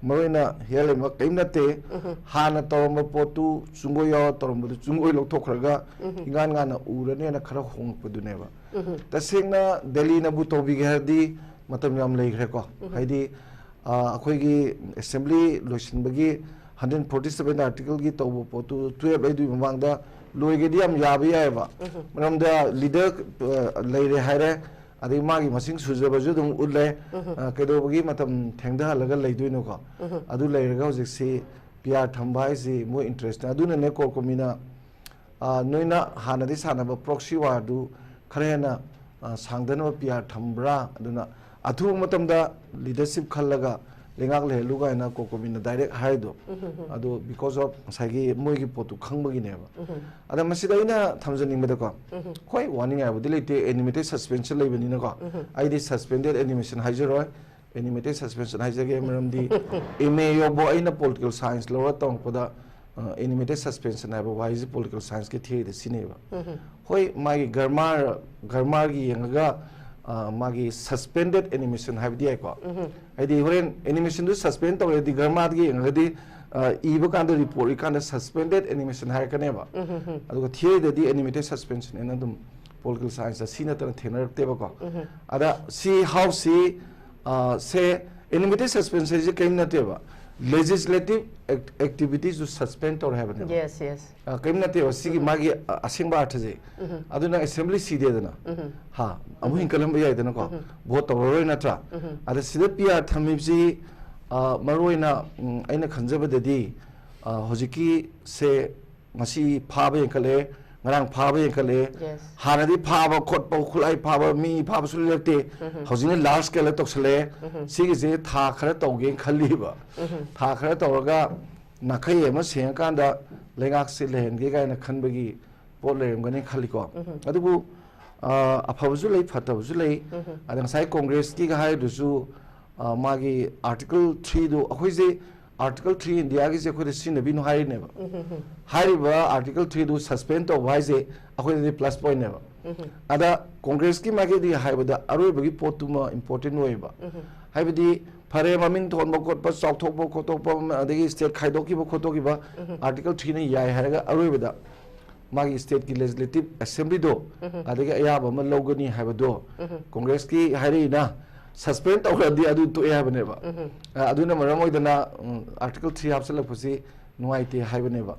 ꯃꯔꯨꯑꯣꯏꯅ ꯍꯦꯜ ꯂꯩꯃꯛ ꯀꯔꯤꯝ ꯅꯠꯇꯦ꯫ ꯎꯝ꯫ ꯍꯥꯟꯅ ꯇꯧꯔꯝꯕ ꯄꯣꯠꯇꯨ ꯆꯨꯡꯒꯣꯏ ꯌꯥꯎꯔ ꯇꯧꯔꯝꯕꯗꯨ ꯆꯨꯡꯒꯣꯏ ꯂꯧꯊꯣꯛꯈ꯭ꯔꯒ ꯎꯝ꯫ ꯏꯉꯥꯟ ꯉꯥꯟꯅ ꯎꯔꯅꯦꯅ ꯈꯔ ꯍꯣꯡꯉꯛꯄꯗꯨꯅꯦꯕ꯫ ꯎꯝ꯫ ꯇꯁꯦꯡꯅ ꯗꯦꯜꯂꯤꯅꯕꯨ ꯇꯧꯕꯤꯒꯦ ꯍꯥꯏꯔꯗꯤ ꯃꯇꯝ ꯌꯥꯝ ꯂꯩꯈ꯭ꯔꯦꯀꯣ꯫ ꯎꯝ꯫ ꯍꯥꯏꯗꯤ, ꯑ, ꯑꯩꯈꯣꯏꯒꯤ ꯑꯦꯁꯦꯝꯕ꯭ꯂꯤ ꯂꯣꯏꯁꯤꯟꯕꯒꯤ ꯍꯟꯗ꯭ꯔꯦꯠ ꯐꯣꯔꯇꯤ ꯁꯕꯦꯟ ꯑꯥꯔꯇꯤꯀꯜꯒꯤ ꯇꯧꯕ ꯄꯣꯠꯇꯨ ꯇꯨꯌꯦꯜꯞ ꯂꯩꯗꯨꯒꯤ ꯃꯃꯥꯡꯗ ꯂꯣꯏꯒꯦꯗꯤ ꯌꯥꯝ ꯌꯥꯕ ꯌꯥꯏꯑꯕ꯫ ꯎꯝ꯫ ꯃꯔꯝꯗ ꯂꯤꯗꯔ, ꯑ, ꯂꯩꯔꯦ ꯍꯥꯏꯔꯦ, ꯑꯗꯩ ꯃꯥꯒꯤ ꯃꯁꯤꯡ ꯁꯨꯖꯕꯁꯨ ꯑꯗꯨꯝ ꯎꯠꯂꯦ꯫ ꯎꯝ꯫ ꯑ, ꯀꯩꯗꯧꯕꯒꯤ ꯃꯇꯝ ꯊꯦꯡꯊꯍꯜꯂꯒ ꯂꯩꯗꯣꯏꯅꯣꯀꯣ? ꯎꯝ꯫ ꯑꯗꯨ ꯂꯩꯔꯒ ꯍꯧꯖꯤꯛꯁꯤ ꯄꯤ ꯑꯥꯔ ꯊꯝꯕ ꯍꯥꯏꯁꯤ ꯃꯣꯏ ꯏꯟꯇꯔꯦꯁꯅꯦ꯫ ꯑꯗꯨꯅꯅꯦ ꯀꯣꯔ ꯀꯣꯃꯤꯅ, ꯑ, ꯅꯣꯏꯅ ꯍꯥꯟꯅꯗꯤ ꯁꯥꯟꯅꯕ ꯄ꯭ꯔꯣꯛꯁꯤ ꯋꯥꯔꯗꯨ ꯈꯔ ꯍꯦꯟꯅ, ꯑ, ꯁꯥꯡꯗꯅꯕ ꯄꯤ ꯑꯥꯔ ꯊꯝꯕ꯭ꯔꯥ? ꯑꯗꯨꯅ ꯑꯊꯨꯕ ꯃꯇꯝꯗ ꯂꯤꯗꯔꯁꯤꯞ ꯈꯜꯂꯒ ꯂꯩꯉꯥꯛ ꯂꯩꯍꯜꯂꯨ ꯀꯥꯏꯅ ꯀꯣꯔ ꯀꯣꯃꯤꯅ ꯗꯥꯏꯔꯦꯛ ꯍꯥꯏꯗꯣ꯫ ꯎꯝ, ꯎꯝ, ꯎꯝ꯫ ꯑꯗꯣ because of ꯉꯁꯥꯏꯒꯤ ꯃꯣꯏꯒꯤ ꯄꯣꯠꯇꯨ ꯈꯪꯕꯒꯤꯅꯦꯕ꯫ ꯎꯝ, ꯎꯝ꯫ ꯑꯗ ꯃꯁꯤꯗ ꯑꯩꯅ ꯊꯝꯖꯅꯤꯡꯕꯗꯀꯣ, ꯎꯝ, ꯎꯝ꯫ ꯍꯣꯏ, ꯋꯥꯅꯤꯡꯉꯥꯏꯕꯨꯗꯤ ꯂꯩꯇꯦ, ꯑꯦꯅꯤꯃꯦꯇꯦꯠ ꯁꯁꯄꯦꯟꯁꯟ ꯂꯩꯕꯅꯤꯅꯀꯣ꯫ ꯎꯝ, ꯎꯝ꯫ ꯑꯩꯗꯤ ꯁꯁꯄꯦꯟꯗꯦꯠ ꯑꯦꯅꯤꯃꯦꯁꯟ ꯍꯥꯏꯖꯔꯣꯏ꯫ ꯑꯦꯅꯤꯃꯦꯇꯦꯠ ꯁꯁꯄꯦꯟꯁꯟ ꯍꯥꯏꯖꯒꯦ, ꯃꯔꯝꯗꯤ ꯑꯦꯝ ꯑꯦ ꯌꯧꯕ ꯑꯩꯅ ꯄꯣꯂꯤꯇꯤꯀꯦꯜ ꯁꯥꯏꯟꯁ ꯂꯧꯔ ꯇꯝꯃꯛꯄꯗ ꯑꯦꯅꯤꯃꯦꯇꯦꯠ ꯁꯁꯄꯦꯟꯁꯟ ꯍꯥꯏꯕ ꯋꯥꯍꯩꯁꯦ ꯄꯣꯂꯤꯇꯤꯀꯦꯜ ꯁꯥꯏꯟꯁꯀꯤ ꯊꯤꯑꯣꯔꯤꯗ ꯁꯤꯖꯤꯟꯅꯩꯕ꯫ ꯍꯣꯏ, ꯃꯥꯒꯤ ꯒ꯭ꯔꯃꯥꯔ, ꯒ꯭ꯔꯃꯥꯔꯒꯤ ꯌꯦꯡꯉꯒ, ꯑ, ꯃꯥꯒꯤ ꯁꯁꯄꯦꯟꯗꯦꯠ ꯑꯦꯅꯤꯃꯦꯁꯟ ꯍꯥꯏꯕꯗꯤ ꯌꯥꯏꯀꯣ꯫ ꯍꯥꯏꯗꯤ ꯍꯣꯔꯦꯟ ꯑꯦꯅꯤꯃꯦꯁꯟꯗꯨ ꯁꯁꯄꯦꯟ ꯇꯧꯔꯦꯗꯤ ꯒ꯭ꯔꯃꯥꯔꯒꯤ ꯌꯦꯡꯉꯒꯗꯤ, ꯑ, ꯏꯕ ꯀꯥꯟꯗ, ꯔꯤꯄꯣꯔꯠ ꯏꯀꯥꯟꯗ ꯁꯁꯄꯦꯟꯗꯦꯠ ꯑꯦꯅꯤꯃꯦꯁꯟ ꯍꯥꯏꯔꯛꯀꯅꯦꯕ꯫ ꯑꯗꯨꯒ ꯊꯤꯑꯣꯔꯤꯗꯗꯤ ꯑꯦꯅꯤꯃꯦꯇꯦꯠ ꯁꯁꯄꯦꯟꯁꯟ ꯍꯥꯏꯅ ꯑꯗꯨꯝ ꯄꯣꯂꯤꯇꯤꯀꯦꯜ ꯁꯥꯏꯟꯁꯇ ꯁꯤ ꯅꯠꯇꯅ ꯊꯦꯡꯅꯔꯛꯇꯦꯕꯀꯣ꯫ ꯑꯗ ꯁꯤ ꯍꯥꯎꯁꯁꯤ, ꯑ, ꯁꯦ, ꯑꯦꯅꯤꯃꯦꯇꯦꯠ ꯁꯁꯄꯦꯟꯁꯟꯁꯦ ꯀꯔꯤꯝ ꯅꯠꯇꯦꯕ, ꯂꯦꯖꯤꯁꯂꯦꯇꯤꯚ ꯑꯦꯛꯇꯤꯚꯤꯇꯤꯁꯇꯨ ꯁꯁꯄꯦꯟ ꯇꯧꯔꯦ ꯍꯥꯏꯕꯅꯦꯕ꯫ Yes, yes. ꯑ, ꯀꯔꯤꯝ ꯅꯠꯇꯦꯕ ꯁꯤꯒꯤ ꯃꯥꯒꯤ, ꯑ, ꯑꯁꯦꯡꯕ ꯑꯔꯊꯁꯦ꯫ ꯑꯗꯨꯅ ꯑꯦꯁꯦꯝꯕ꯭ꯂꯤ ꯁꯤꯗꯦꯗꯅ, ꯍꯥ, ꯑꯃꯨꯛ ꯍꯤꯡꯀꯠꯂꯝꯕ ꯌꯥꯏꯗꯅꯀꯣ꯫ ꯚꯣꯠ ꯇꯧꯔꯔꯣꯏ ꯅꯠꯇ꯭ꯔꯥ? ꯑꯗ ꯁꯤꯗ ꯄꯤ ꯑꯥꯔ ꯊꯝꯃꯤꯕꯁꯤ, ꯑ, ꯃꯔꯨꯑꯣꯏꯅ, ꯎꯝ, ꯑꯩꯅ ꯈꯟꯖꯕꯗꯗꯤ, ꯑ, ꯍꯧꯖꯤꯛꯀꯤ ꯁꯦ ꯉꯁꯤ ꯐꯥꯕ ꯍꯦꯟꯀꯠꯂꯦ, ꯉꯔꯥꯡ ꯐꯥꯕ ꯍꯦꯟꯀꯠꯂꯦ꯫ Yes. ꯍꯥꯟꯅꯗꯤ ꯐꯥꯕ ꯈꯣꯠꯄ, ꯈꯨꯠꯂꯥꯏ ꯐꯥꯕ, ꯃꯤ ꯐꯥꯕꯁꯨ ꯂꯩꯔꯛꯇꯦ꯫ ꯍꯧꯖꯤꯛꯅ ꯂꯥꯔꯖ ꯁ꯭ꯀꯦꯜꯗ ꯇꯧꯁꯜꯂꯛꯑꯦ꯫ ꯁꯤꯒꯤꯁꯦ ꯊꯥ ꯈꯔ ꯇꯧꯒꯦꯅ ꯈꯜꯂꯤꯕ꯫ ꯊꯥ ꯈꯔ ꯇꯧꯔꯒ ꯅꯥꯈꯩ ꯑꯃ ꯁꯦꯡꯉꯀꯥꯟꯗ ꯂꯩꯉꯥꯛꯁꯦ ꯂꯩꯍꯟꯒꯦ ꯀꯥꯏꯅ ꯈꯟꯕꯒꯤ ꯄꯣꯠ ꯂꯩꯔꯝꯒꯅꯤ ꯈꯜꯂꯤꯀꯣ꯫ ꯑꯗꯨꯕꯨ, ꯑ, ꯑꯐꯕꯁꯨ ꯂꯩ, ꯐꯠꯇꯕꯁꯨ ꯂꯩ꯫ ꯑꯗ ꯉꯁꯥꯏ ꯀꯣꯡꯒ꯭ꯔꯦꯁꯀꯤꯒ ꯍꯥꯏꯔꯤꯗꯨꯁꯨ, ꯑ, ꯃꯥꯒꯤ ꯑꯥꯔꯇꯤꯀꯜ ꯊ꯭ꯔꯤꯗꯨ, ꯑꯩꯈꯣꯏꯁꯦ ꯑꯥꯔꯇꯤꯀꯜ ꯊ꯭ꯔꯤ ꯏꯟꯗꯤꯌꯥꯒꯤꯁꯦ ꯑꯩꯈꯣꯏꯗ ꯁꯤꯖꯤꯟꯅꯕꯤꯅꯨ ꯍꯥꯏꯔꯤꯅꯦꯕ꯫ ꯍꯥꯏꯔꯤꯕ ꯑꯥꯔꯇꯤꯀꯜ ꯊ꯭ꯔꯤꯗꯨ ꯁꯁꯄꯦꯟ ꯇꯧꯕ ꯍꯥꯏꯁꯦ ꯑꯩꯈꯣꯏꯗꯗꯤ ꯄ꯭ꯂꯁ ꯄꯣꯏꯟꯅꯦꯕ꯫ ꯑꯗ ꯀꯣꯡꯒ꯭ꯔꯦꯁꯀꯤ ꯃꯥꯏꯀꯩꯗꯒꯤ ꯍꯥꯏꯕꯗ ꯑꯔꯣꯏꯕꯒꯤ ꯄꯣꯠꯇꯨꯃ ꯏꯝꯄꯣꯔꯇꯦꯟ ꯑꯣꯏꯌꯦꯕ꯫ ꯍꯥꯏꯕꯗꯤ ꯐꯔꯦ, ꯃꯃꯤꯡ ꯊꯣꯟꯕ ꯈꯣꯠꯄ, ꯆꯥꯎꯊꯣꯛꯄ ꯈꯣꯠꯇꯣꯛꯄ, ꯑꯗꯒꯤ ꯁ꯭ꯇꯦꯠ ꯈꯥꯏꯗꯣꯛꯈꯤꯕ ꯈꯣꯠꯇꯣꯛꯈꯤꯕ, ꯑꯥꯔꯇꯤꯀꯜ ꯊ꯭ꯔꯤꯅ ꯌꯥꯏ ꯍꯥꯏꯔꯒ ꯑꯔꯣꯏꯕꯗ ꯃꯥꯒꯤ ꯁ꯭ꯇꯦꯠꯀꯤ ꯂꯦꯖꯤꯁꯂꯦꯇꯤꯚ ꯑꯦꯁꯦꯝꯕ꯭ꯂꯤꯗꯣ ꯑꯗꯒꯤ ꯑꯌꯥꯕ ꯑꯃ ꯂꯧꯒꯅꯤ ꯍꯥꯏꯕꯗꯣ ꯀꯣꯡꯒ꯭ꯔꯦꯁꯀꯤ ꯍꯥꯏꯔꯛꯏꯅ, ꯁꯁꯄꯦꯟ ꯇꯧꯈ꯭ꯔꯗꯤ ꯑꯗꯨ ꯇꯣꯛꯑꯦ ꯍꯥꯏꯕꯅꯦꯕ꯫ ꯑ, ꯑꯗꯨꯅ ꯃꯔꯝ ꯑꯣꯏꯗꯅ, ꯎꯝ, ꯑꯥꯔꯇꯤꯀꯜ ꯊ꯭ꯔꯤ ꯍꯥꯞꯆꯤꯜꯂꯛꯄꯁꯤ ꯅꯨꯡꯉꯥꯏꯇꯦ ꯍꯥꯏꯕꯅꯦꯕ꯫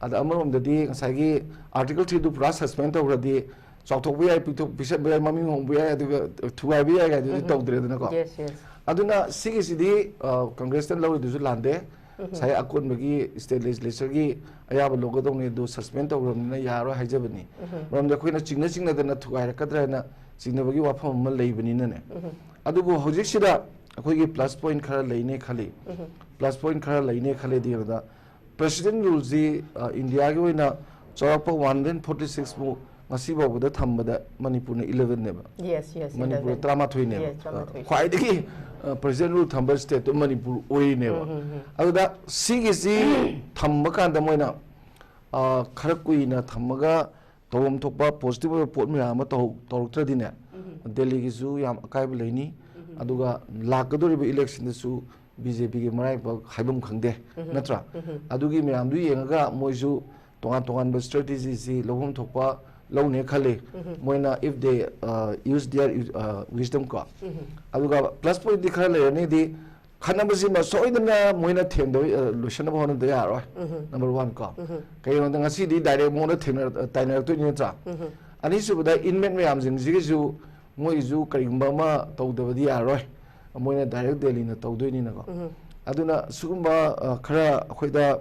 ꯑꯗ ꯑꯃꯔꯣꯝꯗꯗꯤ ꯉꯁꯥꯏꯒꯤ ꯑꯥꯔꯇꯤꯀꯜ ꯊ꯭ꯔꯤꯗꯨ ꯄꯨꯔꯥ ꯁꯁꯄꯦꯟ ꯇꯧꯈ꯭ꯔꯗꯤ ꯆꯥꯎꯊꯣꯛꯄ ꯌꯥꯏ, ꯄꯤꯛꯊꯣꯛ-, ꯄꯤꯛꯁꯟꯕ ꯌꯥꯏ, ꯃꯃꯤꯡ ꯍꯣꯡꯕ ꯌꯥꯏ, ꯑꯗꯨꯒ ꯊꯨꯒꯥꯏꯕ ꯌꯥꯏ ꯍꯥꯏꯗꯨꯗꯤ ꯇꯧꯗ꯭ꯔꯦꯗꯅꯀꯣ꯫ Yes, yes. ꯑꯗꯨꯅ ꯁꯤꯒꯤꯁꯤꯗꯤ, ꯑ, ꯀꯪꯒ꯭ꯔꯦꯁꯅ ꯂꯧꯔꯤꯗꯨꯁꯨ ꯂꯥꯟꯗꯦ꯫ ꯉꯁꯥꯏ ꯑꯀꯣꯟꯕꯒꯤ ꯁ꯭ꯇꯦꯠ ꯂꯦꯖꯤꯁꯂꯦꯆꯔꯒꯤ ꯑꯌꯥꯕ ꯂꯧꯒꯗꯧꯅꯤ, ꯑꯗꯨ ꯁꯁꯄꯦꯟ ꯇꯧꯈ꯭ꯔꯕꯅꯤꯅ ꯌꯥꯔꯣꯏ ꯍꯥꯏꯖꯕꯅꯤ꯫ ꯃꯔꯝꯗꯤ ꯑꯩꯈꯣꯏꯅ ꯆꯤꯡꯅ ꯆꯤꯡꯅꯗꯅ ꯊꯨꯒꯥꯏꯔꯛꯀꯗ꯭ꯔꯥ ꯍꯥꯏꯅ ꯆꯤꯡꯅꯕꯒꯤ ꯋꯥꯐꯝ ꯑꯃ ꯂꯩꯕꯅꯤꯅꯅꯦ꯫ ꯑꯗꯨꯕꯨ ꯍꯧꯖꯤꯛꯁꯤꯗ ꯑꯩꯈꯣꯏꯒꯤ ꯄ꯭ꯂꯁ ꯄꯣꯏꯟ ꯈꯔ ꯂꯩꯅꯦ ꯈꯜꯂꯤ꯫ ꯄ꯭ꯂꯁ ꯄꯣꯏꯟ ꯈꯔ ꯂꯩꯅꯦ ꯈꯜꯂꯤꯗꯤ ꯑꯗꯨꯗ ꯄ꯭ꯔꯦꯁꯤꯗꯦꯟ ꯔꯨꯜꯁꯤ, ꯑ, ꯏꯟꯗꯤꯌꯥꯒꯤ ꯑꯣꯏꯅ ꯆꯥꯎꯔꯥꯛꯄ ꯋꯥꯟ ꯍꯟꯗ꯭ꯔꯦꯠ ꯐꯣꯔꯇꯤ ꯁꯤꯛꯁ ꯃꯨꯛ ꯉꯁꯤ ꯐꯥꯎꯕꯗ ꯊꯝꯕꯗ ꯃꯅꯤꯄꯨꯔꯅ eleven ꯅꯦꯕ꯫ Yes, yes, Manipur eleven. ꯇꯔꯥꯃꯥꯊꯣꯏꯅꯦꯕ꯫ Yes, ꯇꯔꯥꯃꯥꯊꯣꯏ. ꯈ꯭ꯋꯥꯏꯗꯒꯤ president rule ꯊꯝꯕ state ꯇꯨ ꯃꯅꯤꯄꯨꯔ ꯑꯣꯏꯔꯤꯅꯦꯕ꯫ ꯑꯗꯨꯗ ꯁꯤꯒꯤꯁꯤ ꯊꯝꯕ ꯀꯥꯟꯗ ꯃꯣꯏꯅ, ꯑ, ꯈꯔ ꯀꯨꯏꯅ ꯊꯝꯃꯒ ꯇꯧꯐꯝ ꯊꯣꯛꯄ positive ꯑꯣꯏꯕ ꯄꯣꯠ ꯃꯌꯥꯝ ꯑꯃ ꯇꯧ-, ꯇꯧꯔꯛꯇ꯭ꯔꯗꯤꯅꯦ, ꯗꯦꯜꯂꯤꯒꯤꯁꯨ ꯌꯥꯝ ꯑꯀꯥꯏꯕ ꯂꯩꯅꯤ꯫ ꯑꯗꯨꯒ ꯂꯥꯛꯀꯗꯧꯔꯤꯕ election ꯗꯁꯨ B J P ꯒꯤ ꯃꯔꯥꯏꯕꯛ ꯍꯥꯏꯐꯝ ꯈꯪꯗꯦ, ꯅꯠꯇ꯭ꯔꯥ? ꯑꯗꯨꯒꯤ ꯃꯌꯥꯝꯗꯨ ꯌꯦꯡꯉꯒ ꯃꯣꯏꯁꯨ ꯇꯣꯉꯥꯟ ꯇꯣꯉꯥꯟꯕ strategy ꯁꯤ ꯂꯧꯐꯝ ꯊꯣꯛꯄ ꯂꯧꯅꯦ ꯈꯜꯂꯤ꯫ ꯃꯣꯏꯅ, if they, uh, use their, uh, wisdom ꯀꯣ꯫ ꯑꯗꯨꯒ plus point ꯗꯤ ꯈꯔ ꯂꯩꯔꯅꯤꯗꯤ, ꯈꯠꯅꯕꯁꯤꯃ ꯁꯣꯏꯗꯅ ꯃꯣꯏꯅ ꯊꯦꯝꯗꯕ, ꯑ, ꯂꯣꯏꯁꯤꯟꯅꯕ ꯍꯣꯠꯅꯗ ꯌꯥꯔꯣꯏ꯫ Number one ꯀꯣ꯫ ꯀꯩꯒꯤꯅꯣꯗ ꯉꯁꯤꯗꯤ direct ꯃꯉꯣꯟꯗ ꯊꯦꯡꯅ-, ꯇꯥꯏꯅꯔꯛꯇꯣꯏꯅꯤ, ꯅꯠꯇ꯭ꯔꯥ? ꯑꯅꯤꯁꯨꯕꯗ inmate ꯃꯌꯥꯝꯁꯤꯡꯁꯤꯒꯤꯁꯨ ꯃꯣꯏꯒꯤꯁꯨ ꯀꯔꯤꯒꯨꯝꯕ ꯑꯃ ꯇꯧꯗꯕꯗꯤ ꯌꯥꯔꯣꯏ꯫ ꯃꯣꯏꯅ direct ꯗꯦꯜꯂꯤꯅ ꯇꯧꯗꯣꯏꯅꯤꯅꯀꯣ꯫ ꯑꯗꯨꯅ ꯁꯤꯒꯨꯝꯕ, ꯑ, ꯈꯔ ꯑꯩꯈꯣꯏꯗ,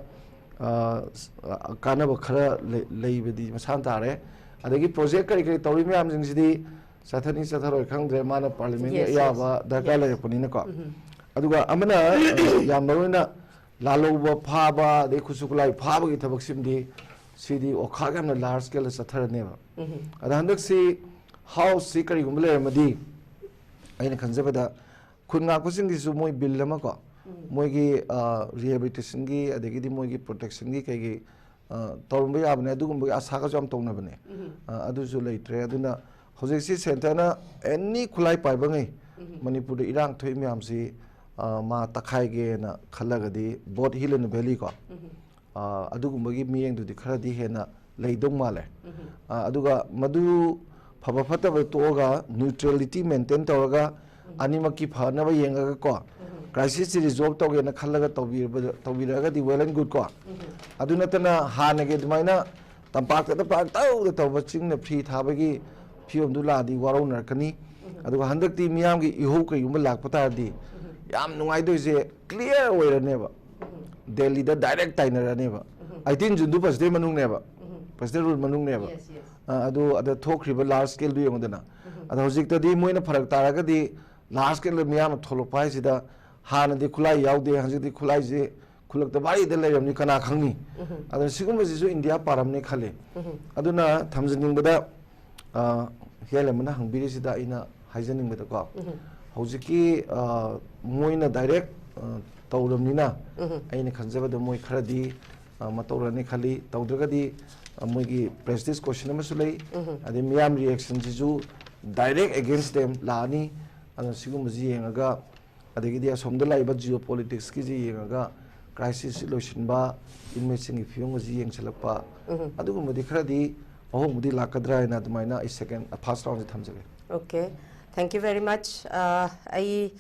ꯑ, ꯁ-, ꯑ, ꯀꯥꯟꯅꯕ ꯈꯔ ꯂꯩ-, ꯂꯩꯕꯗꯤ ꯃꯁꯥꯅ ꯇꯥꯔꯦ꯫ ꯑꯗꯒꯤ project ꯀꯔꯤ ꯀꯔꯤ ꯇꯧꯔꯤ ꯃꯌꯥꯝꯁꯤꯡꯁꯤꯗꯤ ꯆꯠꯊꯅꯤ ꯆꯠꯊꯔꯣꯏ ꯈꯪꯗ꯭ꯔꯦ, ꯃꯥꯅ parliament ꯀꯤ Yes, yes. ꯑꯌꯥꯕ ꯗꯔꯀꯥꯔ Yes. ꯂꯩꯔꯛꯄꯅꯤꯅꯀꯣ꯫ ꯑꯗꯨꯒ ꯑꯃꯅ, ꯑ, ꯌꯥꯝ ꯃꯔꯨ ꯑꯣꯏꯅ ꯂꯥꯜꯍꯧꯕ ꯐꯥꯕ, ꯑꯗꯩ ꯈꯨꯠꯁꯨ ꯈꯨꯠꯂꯥꯏ ꯐꯥꯕꯒꯤ ꯊꯕꯛꯁꯤꯃꯗꯤ ꯁꯤꯗꯤ ꯑꯣꯈꯥꯛ ꯌꯥꯝꯅ large scale ꯗ ꯆꯠꯊꯔꯅꯦꯕ꯫ ꯑꯗ ꯍꯟꯗꯛꯁꯤ House ꯁꯤ ꯀꯔꯤꯒꯨꯝꯕ ꯂꯩꯔꯝꯃꯗꯤ, ꯑꯩꯅ ꯈꯟꯖꯕꯗ ꯈꯨꯟ ꯉꯥꯛꯄꯁꯤꯡꯒꯤꯁꯨ ꯃꯣꯏ bill ꯑꯃ ꯀꯣ, ꯃꯣꯏꯒꯤ, ꯑ, rehabilitation ꯒꯤ, ꯑꯗꯒꯤꯗꯤ ꯃꯣꯏꯒꯤ protection ꯒꯤ ꯀꯩꯒꯤ, ꯑ, ꯇꯧꯔꯝꯕ ꯌꯥꯕꯅꯦ, ꯑꯗꯨꯒꯨꯝꯕꯒꯤ ꯑꯁꯥꯒꯁꯨ ꯌꯥꯝ ꯇꯧꯅꯕꯅꯦ꯫ ꯑ, ꯑꯗꯨꯁꯨ ꯂꯩꯇ꯭ꯔꯦ꯫ ꯑꯗꯨꯅ ꯍꯧꯖꯤꯛꯁꯤ centre ꯅ any ꯈꯨꯠꯂꯥꯏ ꯄꯥꯏꯕꯉꯩ ꯃꯅꯤꯄꯨꯔꯗ ꯏꯔꯥꯡ ꯊꯣꯛꯏ ꯃꯌꯥꯝꯁꯤ, ꯑ, ꯃꯥ ꯇꯛꯈꯥꯏꯒꯦꯅ ꯈꯜꯂꯒꯗꯤ both Hill and Valley ꯀꯣ, ꯑ, ꯑꯗꯨꯒꯨꯝꯕꯒꯤ ꯃꯤꯠꯌꯦꯡꯗꯨꯗꯤ ꯈꯔꯗꯤ ꯍꯦꯟꯅ ꯂꯩꯗꯧ ꯃꯥꯜꯂꯦ꯫ ꯑ, ꯑꯗꯨꯒ ꯃꯗꯨ ꯐꯕ ꯐꯠꯇꯕ ꯇꯣꯛꯑꯒ neutrality maintain ꯇꯧꯔꯒ ꯑꯅꯤꯃꯛꯀꯤ ꯐꯅꯕ ꯌꯦꯡꯉꯒ ꯀꯣ, crisis ꯁꯤ resolve ꯇꯧꯒꯦꯅ ꯈꯜꯂꯒ ꯇꯧꯕꯤꯔꯕ-, ꯇꯧꯕꯤꯔꯛꯑꯒꯗꯤ well and good ꯀꯣ꯫ ꯑꯗꯨ ꯅꯠꯇꯅ ꯍꯥꯟꯅꯒꯤ ꯑꯗꯨꯃꯥꯏꯅ ꯇꯝꯄꯥꯛꯇ ꯄꯥꯛꯇꯧꯗ ꯇꯧꯕ ꯆꯤꯡꯅ ꯐ꯭ꯔꯤ ꯊꯥꯕꯒꯤ ꯐꯤꯕꯝꯗꯨ ꯂꯥꯛꯑꯗꯤ ꯋꯥꯔꯧꯅꯔꯛꯀꯅꯤ꯫ ꯑꯗꯨꯒ ꯍꯟꯗꯛꯇꯤ ꯃꯤꯌꯥꯝꯒꯤ ꯏꯍꯧ ꯀꯩꯒꯨꯝꯕ ꯂꯥꯛꯄ ꯇꯥꯔꯗꯤ ꯌꯥꯝ ꯅꯨꯡꯉꯥꯏꯗꯣꯏꯁꯦ clear ꯑꯣꯏꯔꯅꯦꯕ꯫ ꯗꯦꯜꯂꯤꯗ direct ꯇꯥꯏꯅꯔꯅꯦꯕ꯫ Eighteen June ꯗꯨ president ꯃꯅꯨꯡꯅꯦꯕ꯫ President rule ꯃꯅꯨꯡꯅꯦꯕ꯫ Yes, yes. ꯑ, ꯑꯗꯨ ꯑꯗ ꯊꯣꯛꯈ꯭ꯔꯤꯕ large scale ꯗꯨ ꯌꯦꯡꯉꯨꯗꯅ꯫ ꯑꯗꯣ ꯍꯧꯖꯤꯛꯇꯗꯤ ꯃꯣꯏꯅ ꯐꯔꯛ ꯇꯥꯔꯒꯗꯤ large scale ꯗ ꯃꯤꯌꯥꯝꯅ ꯊꯣꯛꯂꯛꯄ ꯍꯥꯏꯁꯤꯗ ꯍꯥꯟꯅꯗꯤ ꯈꯨꯠꯂꯥꯏ ꯌꯥꯎꯗꯦ, ꯍꯧꯖꯤꯛꯇꯤ ꯈꯨꯠꯂꯥꯏꯁꯤ ꯈꯨꯜꯂꯛꯇ ꯚꯥꯔꯤꯗ ꯂꯩꯔꯝꯅꯤ, ꯀꯅꯥ ꯈꯪꯅꯤ? ꯑꯗꯨꯅ ꯁꯤꯒꯨꯝꯕꯁꯤꯁꯨ ꯏꯟꯗꯤꯌꯥ ꯄꯥꯔꯝꯅꯤ ꯈꯜꯂꯤ꯫ ꯑꯗꯨꯅ ꯊꯝꯖꯅꯤꯡꯕꯗ, ꯑ, ꯍꯤꯌꯥꯂꯦꯝꯕꯅ ꯍꯪꯕꯤꯔꯤꯁꯤꯗ ꯑꯩꯅ ꯍꯥꯏꯖꯅꯤꯡꯕꯗꯀꯣ, ꯍꯧꯖꯤꯛꯀꯤ, ꯑ, ꯃꯣꯏꯅ ꯗꯥꯏꯔꯦꯛ, ꯑ, ꯇꯧꯔꯕꯅꯤꯅ, ꯑꯩꯅ ꯈꯟꯖꯕꯗ ꯃꯣꯏ ꯈꯔꯗꯤ, ꯑ, ꯃꯇꯧꯔꯅꯤ ꯈꯜꯂꯤ꯫ ꯇꯧꯗ꯭ꯔꯒꯗꯤ, ꯑ, ꯃꯣꯏꯒꯤ prejudice question ꯑꯃꯁꯨ ꯂꯩ꯫ ꯑꯗꯩ ꯃꯤꯌꯥꯝ reactionꯁꯤꯁꯨ direct against them ꯂꯥꯛꯑꯅꯤ꯫ ꯑꯗꯨꯅ ꯁꯤꯒꯨꯝꯕꯁꯤ ꯌꯦꯡꯉꯒ, ꯑꯗꯒꯤꯗꯤ ꯑꯁꯣꯝꯗ ꯂꯥꯛꯏꯕ geopoliticsꯀꯤꯁꯤ ꯌꯦꯡꯉꯒ crisisꯁꯤ ꯂꯣꯏꯁꯤꯟꯕ, inmateꯁꯤꯡꯒꯤ ꯐꯤꯕꯝ ꯑꯁꯤ ꯌꯦꯡꯁꯤꯜꯂꯛꯄ, ꯑꯗꯨꯒꯨꯝꯕꯗꯤ ꯈꯔꯗꯤ ꯑꯍꯣꯡꯕꯗꯤ ꯂꯥꯛꯀꯗ꯭ꯔꯥ ꯍꯥꯏꯅ ꯑꯗꯨꯃꯥꯏꯅ ꯑꯩ second, first roundꯁꯤ ꯊꯝꯖꯒꯦ꯫ Okay, thank you very much. ꯑ, ꯑꯩ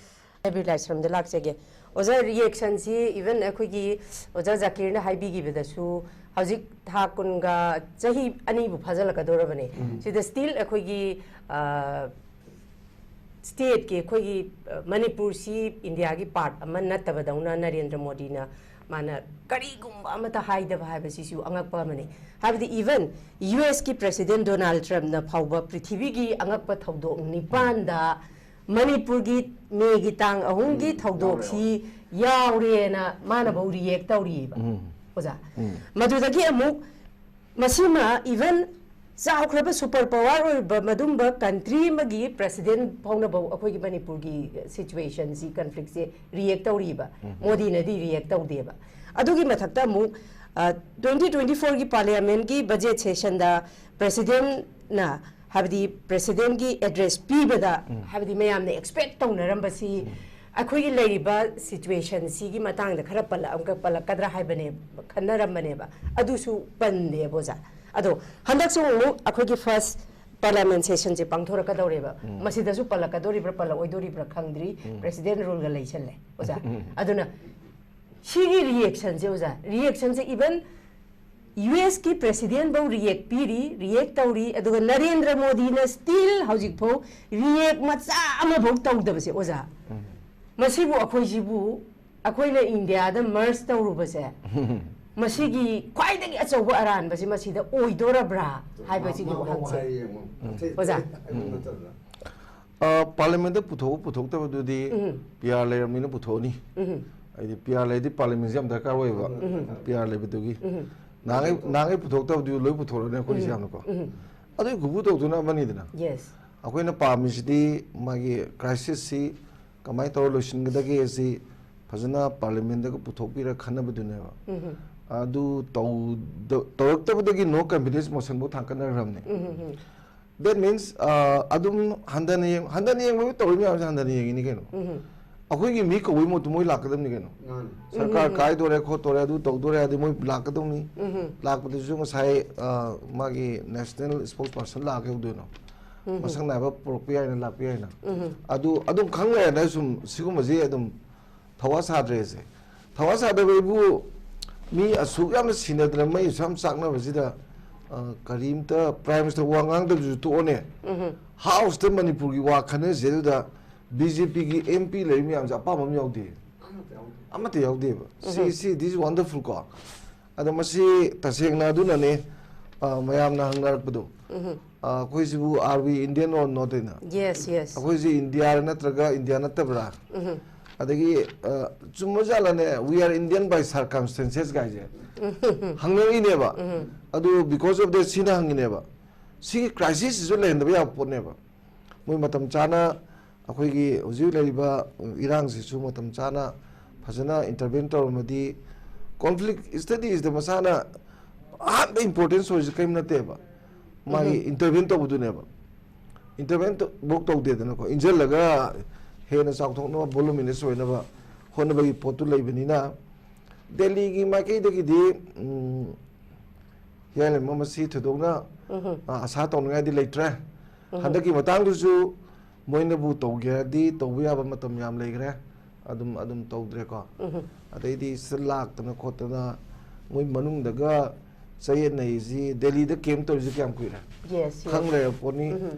ꯍꯥꯏꯕꯤꯔ ꯂꯥꯏꯁ꯭ꯔꯝꯗ ꯂꯥꯛꯆꯒꯦ꯫ ꯑꯣꯖꯥ, reactionꯁꯤ even ꯑꯩꯈꯣꯏꯒꯤ ꯑꯣꯖꯥ ꯖꯥꯀꯤꯔꯅ ꯍꯥꯏꯕꯤꯈꯤꯕꯗꯁꯨ, ꯍꯧꯖꯤꯛ ꯊꯥ ꯀꯨꯟꯒ, ꯆꯍꯤ ꯑꯅꯤꯕꯨ ꯐꯥꯖꯤꯜꯂꯛꯀꯗꯧꯔꯕꯅꯦ꯫ ꯁꯤꯗ still ꯑꯩꯈꯣꯏꯒꯤ, ꯑ, stateꯀꯤ, ꯑꯩꯈꯣꯏꯒꯤ, ꯑ, ꯃꯅꯤꯄꯨꯔꯁꯤ ꯏꯟꯗꯤꯌꯥꯒꯤ part ꯑꯃ ꯅꯠꯇꯕꯗꯧꯅ ꯅꯔꯦꯟꯗ꯭ꯔ ꯃꯣꯗꯤꯅ ꯃꯥꯅ ꯀꯔꯤꯒꯨꯝꯕ ꯑꯃꯠꯇ ꯍꯥꯏꯗꯕ ꯍꯥꯏꯕꯁꯤꯁꯨ ꯑꯉꯛꯄ ꯑꯃꯅꯤ꯫ ꯍꯥꯏꯕꯗꯤ even USꯀꯤ president ꯗꯣꯅꯥꯜꯗ ꯇ꯭ꯔꯝꯞꯅ ꯐꯥꯎꯕ ꯄ꯭ꯔꯤꯊꯤꯕꯤꯒꯤ ꯑꯉꯛꯄ ꯊꯧꯗꯣꯛ ꯅꯤꯄꯥꯟꯗ ꯃꯅꯤꯄꯨꯔꯒꯤ ꯃꯦꯒꯤ ꯇꯥꯡ ꯑꯍꯨꯝꯒꯤ ꯊꯧꯗꯣꯛꯁꯤ ꯌꯥꯎꯔꯦꯅ ꯃꯥꯅꯐꯧ react ꯇꯧꯔꯤꯑꯕ, ꯑꯣꯖꯥ꯫ ꯃꯗꯨꯗꯒꯤ ꯑꯃꯨꯛ ꯃꯁꯤꯃ even ꯆꯥꯎꯈ꯭ꯔꯕ super power ꯑꯣꯏꯕ ꯃꯗꯨꯝꯕ country ꯑꯃꯒꯤ president ꯐꯥꯎꯅꯐꯧ ꯑꯩꯈꯣꯏꯒꯤ ꯃꯅꯤꯄꯨꯔꯒꯤ situationꯁꯤ, conflictꯁꯦ react ꯇꯧꯔꯤꯕ꯫ ꯃꯣꯗꯤꯅꯗꯤ react ꯇꯧꯗꯦꯕ꯫ ꯑꯗꯨꯒꯤ ꯃꯊꯛꯇ ꯑꯃꯨꯛ, ꯑ, twenty twenty fourꯒꯤ parliamentꯀꯤ budget sessionꯗ presidentꯅ, ꯍꯥꯏꯕꯗꯤ presidentꯀꯤ address ꯄꯤꯕꯗ, ꯍꯥꯏꯕꯗꯤ ꯃꯌꯥꯝꯅ expect ꯇꯧꯅꯔꯝꯕꯁꯤ, ꯑꯩꯈꯣꯏꯒꯤ ꯂꯩꯔꯤꯕ situationꯁꯤꯒꯤ ꯃꯇꯥꯡꯗ ꯈꯔ ꯄꯜꯂꯛ-, ꯑꯃꯨꯛꯀ ꯄꯜꯂꯛꯀꯗ꯭ꯔꯥ ꯍꯥꯏꯕꯅꯦ, ꯈꯟꯅꯔꯝꯕꯅꯦꯕ꯫ ꯑꯗꯨꯁꯨ ꯄꯟꯗꯦꯕ, ꯑꯣꯖꯥ꯫ ꯑꯗꯣ ꯍꯟꯗꯛꯁꯨ ꯑꯃꯨꯛ ꯑꯩꯈꯣꯏꯒꯤ first parliament sessionꯁꯦ ꯄꯥꯡꯊꯣꯔꯛꯀꯗꯧꯔꯦꯕ꯫ ꯃꯁꯤꯗꯁꯨ ꯄꯜꯂꯛꯀꯗꯧꯔꯤꯕ꯭ꯔꯥ ꯄꯜꯂꯛꯑꯣꯏꯗꯧꯔꯤꯕ꯭ꯔꯥ ꯈꯪꯗ꯭ꯔꯤ꯫ President ruleꯒ ꯂꯩꯁꯜꯂꯦ, ꯑꯣꯖꯥ꯫ ꯑꯗꯨꯅ ꯁꯤꯒꯤ reactionꯁꯦ, ꯑꯣꯖꯥ, reactionꯁꯦ even USꯀꯤ president ꯐꯧ react ꯄꯤꯔꯤ, react ꯇꯧꯔꯤ, ꯑꯗꯨꯒ ꯅꯔꯦꯟꯗ꯭ꯔ ꯃꯣꯗꯤꯅ still ꯍꯧꯖꯤꯛꯐꯥꯎ react ꯃꯆꯥ ꯑꯃꯐꯥꯎ ꯇꯧꯗꯕꯁꯦ, ꯑꯣꯖꯥ, ꯃꯁꯤꯕꯨ ꯑꯩꯈꯣꯏꯁꯤꯕꯨ, ꯑꯩꯈꯣꯏꯅ ꯏꯟꯗꯤꯌꯥꯗ merge ꯇꯧꯔꯨꯕꯁꯦ, ꯃꯁꯤꯒꯤ ꯈ꯭ꯋꯥꯏꯗꯒꯤ ꯑꯆꯧꯕ ꯑꯔꯥꯟꯕꯁꯤ ꯃꯁꯤꯗ ꯑꯣꯏꯗꯣꯔꯕ꯭ꯔꯥ ꯍꯥꯏꯕꯁꯤꯒꯤ ꯋꯥꯍꯪꯁꯦ꯫ ꯑꯣꯖꯥ꯫ ꯑ, parliamentꯇ ꯄꯨꯊꯣꯛꯄ ꯄꯨꯊꯣꯛꯇꯕꯗꯨꯗꯤ PR ꯂꯩꯔꯕꯅꯤꯅ ꯄꯨꯊꯣꯛꯑꯅꯤ꯫ ꯍꯥꯏꯗꯤ ꯄꯤ ꯑꯥꯔ ꯂꯩꯔꯗꯤ ꯄꯥꯔꯂꯤꯌꯥꯃꯦꯟꯁꯦ ꯌꯥꯝ ꯗꯔꯀꯥꯔ ꯑꯣꯏꯌꯦꯕ꯫ ꯄꯤ ꯑꯥꯔ ꯂꯩꯕꯗꯨꯒꯤ ꯅꯍꯥꯟꯉꯩ ꯅꯍꯥꯟꯉꯩ ꯄꯨꯊꯣꯛꯇꯕꯗꯨ ꯂꯣꯏ ꯄꯨꯊꯣꯔꯛꯑꯅꯤ ꯑꯩꯈꯣꯏꯁꯦ ꯌꯥꯝꯅꯀꯣ꯫ ꯑꯗꯨꯒꯤ ꯈꯨꯕꯨ ꯇꯧꯗꯨꯅ ꯑꯃꯅꯤꯗꯅ꯫ Yes. ꯑꯩꯈꯣꯏꯅ ꯄꯥꯝꯃꯤꯁꯤꯗꯤ ꯃꯥꯒꯤ ꯀ꯭ꯔꯥꯏꯁꯤꯁꯁꯤ ꯀꯃꯥꯏꯅ ꯇꯧꯔ ꯂꯣꯏꯁꯤꯟꯒꯗꯒꯦ ꯑꯁꯤ ꯐꯖꯅ ꯄꯥꯔꯂꯤꯌꯥꯃꯦꯟꯗꯒ ꯄꯨꯊꯣꯛꯄꯤꯔ ꯈꯟꯅꯕꯗꯨꯅꯦꯕ꯫ ꯑꯗꯨ ꯇꯧꯗ- ꯇꯧꯔꯛꯇꯕꯗꯒꯤ ꯅꯣ ꯀꯟꯐꯤꯗꯦꯟꯁ ꯃꯣꯁꯟꯐꯧ ꯊꯥꯡꯒꯠꯅꯈ꯭ꯔꯕꯅꯦ꯫ That means ꯑꯗꯨꯝ ꯍꯟꯊꯅ ꯌꯦꯡ ꯍꯟꯊꯅ ꯌꯦꯡꯕꯒꯤ ꯇꯧꯔꯤ ꯃꯌꯥꯝꯁꯦ ꯍꯟꯊꯅ ꯌꯦꯡꯉꯤꯅꯤ ꯀꯩꯅꯣ꯫ ꯑꯩꯈꯣꯏꯒꯤ ꯃꯤ ꯀꯧꯕꯒꯤ ꯃꯍꯨꯠꯇ ꯃꯣꯏ ꯂꯥꯛꯀꯗꯕꯅꯤ ꯀꯩꯅꯣ꯫ ꯃꯥꯅꯤ꯫ ꯁꯔꯀꯥꯔ ꯀꯥꯏꯗꯣꯔꯦ ꯈꯣꯠꯇꯣꯔꯦ ꯑꯗꯨ ꯇꯧꯗꯣꯔꯦ ꯍꯥꯏꯗꯤ ꯃꯣꯏ ꯂꯥꯛꯀꯗꯧꯅꯤ꯫ ꯂꯥꯛꯄꯗꯁꯨ ꯉꯁꯥꯏ ꯑ, ꯃꯥꯒꯤ ꯅꯦꯁꯅꯦꯜ ꯁ꯭ꯄꯣꯛꯁ ꯄꯥꯔꯁꯟ ꯂꯥꯛꯑꯒ ꯍꯧꯗꯣꯏꯅꯣ꯫ ꯃꯁꯛ ꯅꯥꯏꯕ ꯄꯨꯔꯛꯄ ꯌꯥꯏꯅ ꯂꯥꯛꯄ ꯌꯥꯏꯅ꯫ ꯑꯗꯨ ꯑꯗꯨꯝ ꯈꯪ ꯂꯩꯔꯦꯅ ꯁꯨꯝ ꯁꯤꯒꯨꯝꯕꯁꯤ ꯑꯗꯨꯝ ꯊꯋꯥ ꯁꯥꯗ꯭ꯔꯦꯁꯦ꯫ ꯊꯋꯥ ꯁꯥꯗꯕ ꯑꯩꯕꯨ ꯃꯤ ꯑꯁꯨꯛ ꯌꯥꯝꯅ ꯁꯤꯅꯗꯅ ꯃꯩ ꯑꯁꯨꯛ ꯌꯥꯝ ꯆꯥꯛꯅꯕꯁꯤꯗ ꯑ, ꯀꯔꯤꯝꯇ ꯄ꯭ꯔꯥꯏꯝ ꯃꯤꯅꯤꯁꯇꯔ ꯋꯥ ꯉꯥꯡꯗꯕꯗꯨꯁꯨ ꯇꯣꯛꯑꯣꯅꯦ꯫ ꯍꯥꯎꯁꯇ ꯃꯅꯤꯄꯨꯔꯒꯤ ꯋꯥ ꯈꯟꯅꯁꯦ ꯑꯗꯨꯗ ꯕꯤ ꯖꯦ ꯄꯤꯒꯤ ꯑꯦꯝ ꯄꯤ ꯂꯩꯔꯤ ꯃꯌꯥꯝꯁꯦ ꯑꯄꯥꯝꯕ ꯑꯃ ꯌꯥꯎꯗꯦ꯫ ꯑꯃꯠꯇ ꯌꯥꯎꯗꯦ꯫ ꯑꯃꯠꯇ ꯌꯥꯎꯗꯦꯕ꯫ ꯁꯤ ꯁꯤ this is wonderful ꯀꯣ꯫ ꯑꯗꯣ ꯃꯁꯤ ꯇꯁꯦꯡꯅ ꯑꯗꯨꯅꯅꯦ ꯑ, ꯃꯌꯥꯝꯅ ꯍꯪꯅꯔꯛꯄꯗꯣ꯫ ꯑ, ꯑꯩꯈꯣꯏꯁꯤꯕꯨ are we Indian or not ꯍꯥꯏꯅ꯫ Yes, yes. ꯑꯩꯈꯣꯏꯁꯤ ꯏꯟꯗꯤꯌꯥ ꯅꯠꯇ꯭ꯔꯒ ꯏꯟꯗꯤꯌꯥ ꯅꯠꯇꯕ꯭ꯔꯥ? ꯑꯗꯒꯤ ꯑ, ꯆꯨꯝꯕ ꯖꯥꯠꯂꯅꯦ we are Indian by circumstances ꯀꯥꯏꯁꯦ ꯍꯪꯅꯔꯤꯅꯦꯕ꯫ ꯑꯗꯨ because of that ꯁꯤꯅ ꯍꯪꯉꯤꯅꯦꯕ꯫ ꯁꯤꯒꯤ ꯀ꯭ꯔꯥꯏꯁꯤꯁꯁꯤꯁꯨ ꯂꯩꯍꯟꯗꯕ ꯌꯥꯕ ꯄꯣꯠꯅꯦꯕ꯫ ꯃꯣꯏ ꯃꯇꯝ ꯆꯥꯅ ꯑꯩꯈꯣꯏꯒꯤ ꯍꯧꯖꯤꯛ ꯂꯩꯔꯤꯕ ꯏꯔꯥꯡꯁꯤꯁꯨ ꯃꯇꯝ ꯆꯥꯅ ꯐꯖꯅ ꯏꯟꯇꯔꯚꯦꯟ ꯇꯧꯔꯝꯃꯗꯤ ꯀꯣꯟꯐ꯭ꯂꯤꯛ ꯁ꯭ꯇꯗꯤꯁꯇ ꯃꯁꯥꯅ ꯑꯍꯥꯟꯕ ꯏꯝꯄꯣꯔꯇꯦꯟꯁ ꯑꯣꯏꯔꯤꯁꯦ ꯀꯔꯤꯝ ꯅꯠꯇꯦꯕ꯫ ꯃꯥꯒꯤ ꯏꯟꯇꯔꯚꯦꯟ ꯇꯧꯕꯗꯨꯅꯦꯕ꯫ ꯏꯟꯇꯔꯚꯦꯟ ꯕꯨꯛ ꯇꯧꯗꯦꯗꯅꯀꯣ ꯏꯟꯁꯤꯜꯂꯒ ꯍꯦꯟꯅ ꯆꯥꯎꯊꯣꯛꯅꯕ ꯚꯣꯂꯨꯃꯤꯅꯁ ꯑꯣꯏꯅꯕ ꯍꯣꯠꯅꯕꯒꯤ ꯄꯣꯠꯇꯨ ꯂꯩꯕꯅꯤꯅ ꯗꯦꯜꯂꯤꯒꯤ ꯃꯥꯏꯀꯩꯗꯒꯤꯗꯤ ꯎꯝ, ꯍꯤꯌꯥꯏꯂꯝꯕ ꯃꯁꯤ ꯊꯣꯏꯗꯣꯛꯅ ꯑ, ꯑꯁꯥ ꯇꯧꯅꯤꯡꯉꯥꯏꯗꯤ ꯂꯩꯇ꯭ꯔꯦ꯫ ꯍꯟꯗꯛꯀꯤ ꯃꯇꯥꯡꯗꯨꯁꯨ ꯃꯣꯏꯅꯕꯨ ꯇꯧꯒꯦ ꯍꯥꯏꯔꯗꯤ ꯇꯧꯕ ꯌꯥꯕ ꯃꯇꯝ ꯌꯥꯝ ꯂꯩꯈ꯭ꯔꯦ꯫ ꯑꯗꯨꯝ ꯑꯗꯨꯝ ꯇꯧꯗ꯭ꯔꯦꯀꯣ꯫ ꯑꯗꯩꯗꯤ ꯁꯤꯗ ꯂꯥꯛꯇꯅ ꯈꯣꯠꯇꯅ ꯃꯣꯏ ꯃꯅꯨꯡꯗꯒ ꯆꯌꯦꯠꯅꯩꯁꯤ ꯗꯦꯜꯂꯤꯗ ꯀꯦꯝ ꯇꯧꯔꯤꯁꯤ ꯀꯌꯥꯝ ꯀꯨꯏꯔꯦ? Yes, yes. ꯈꯪ ꯂꯩꯔꯕ ꯄꯣꯠꯅꯤ꯫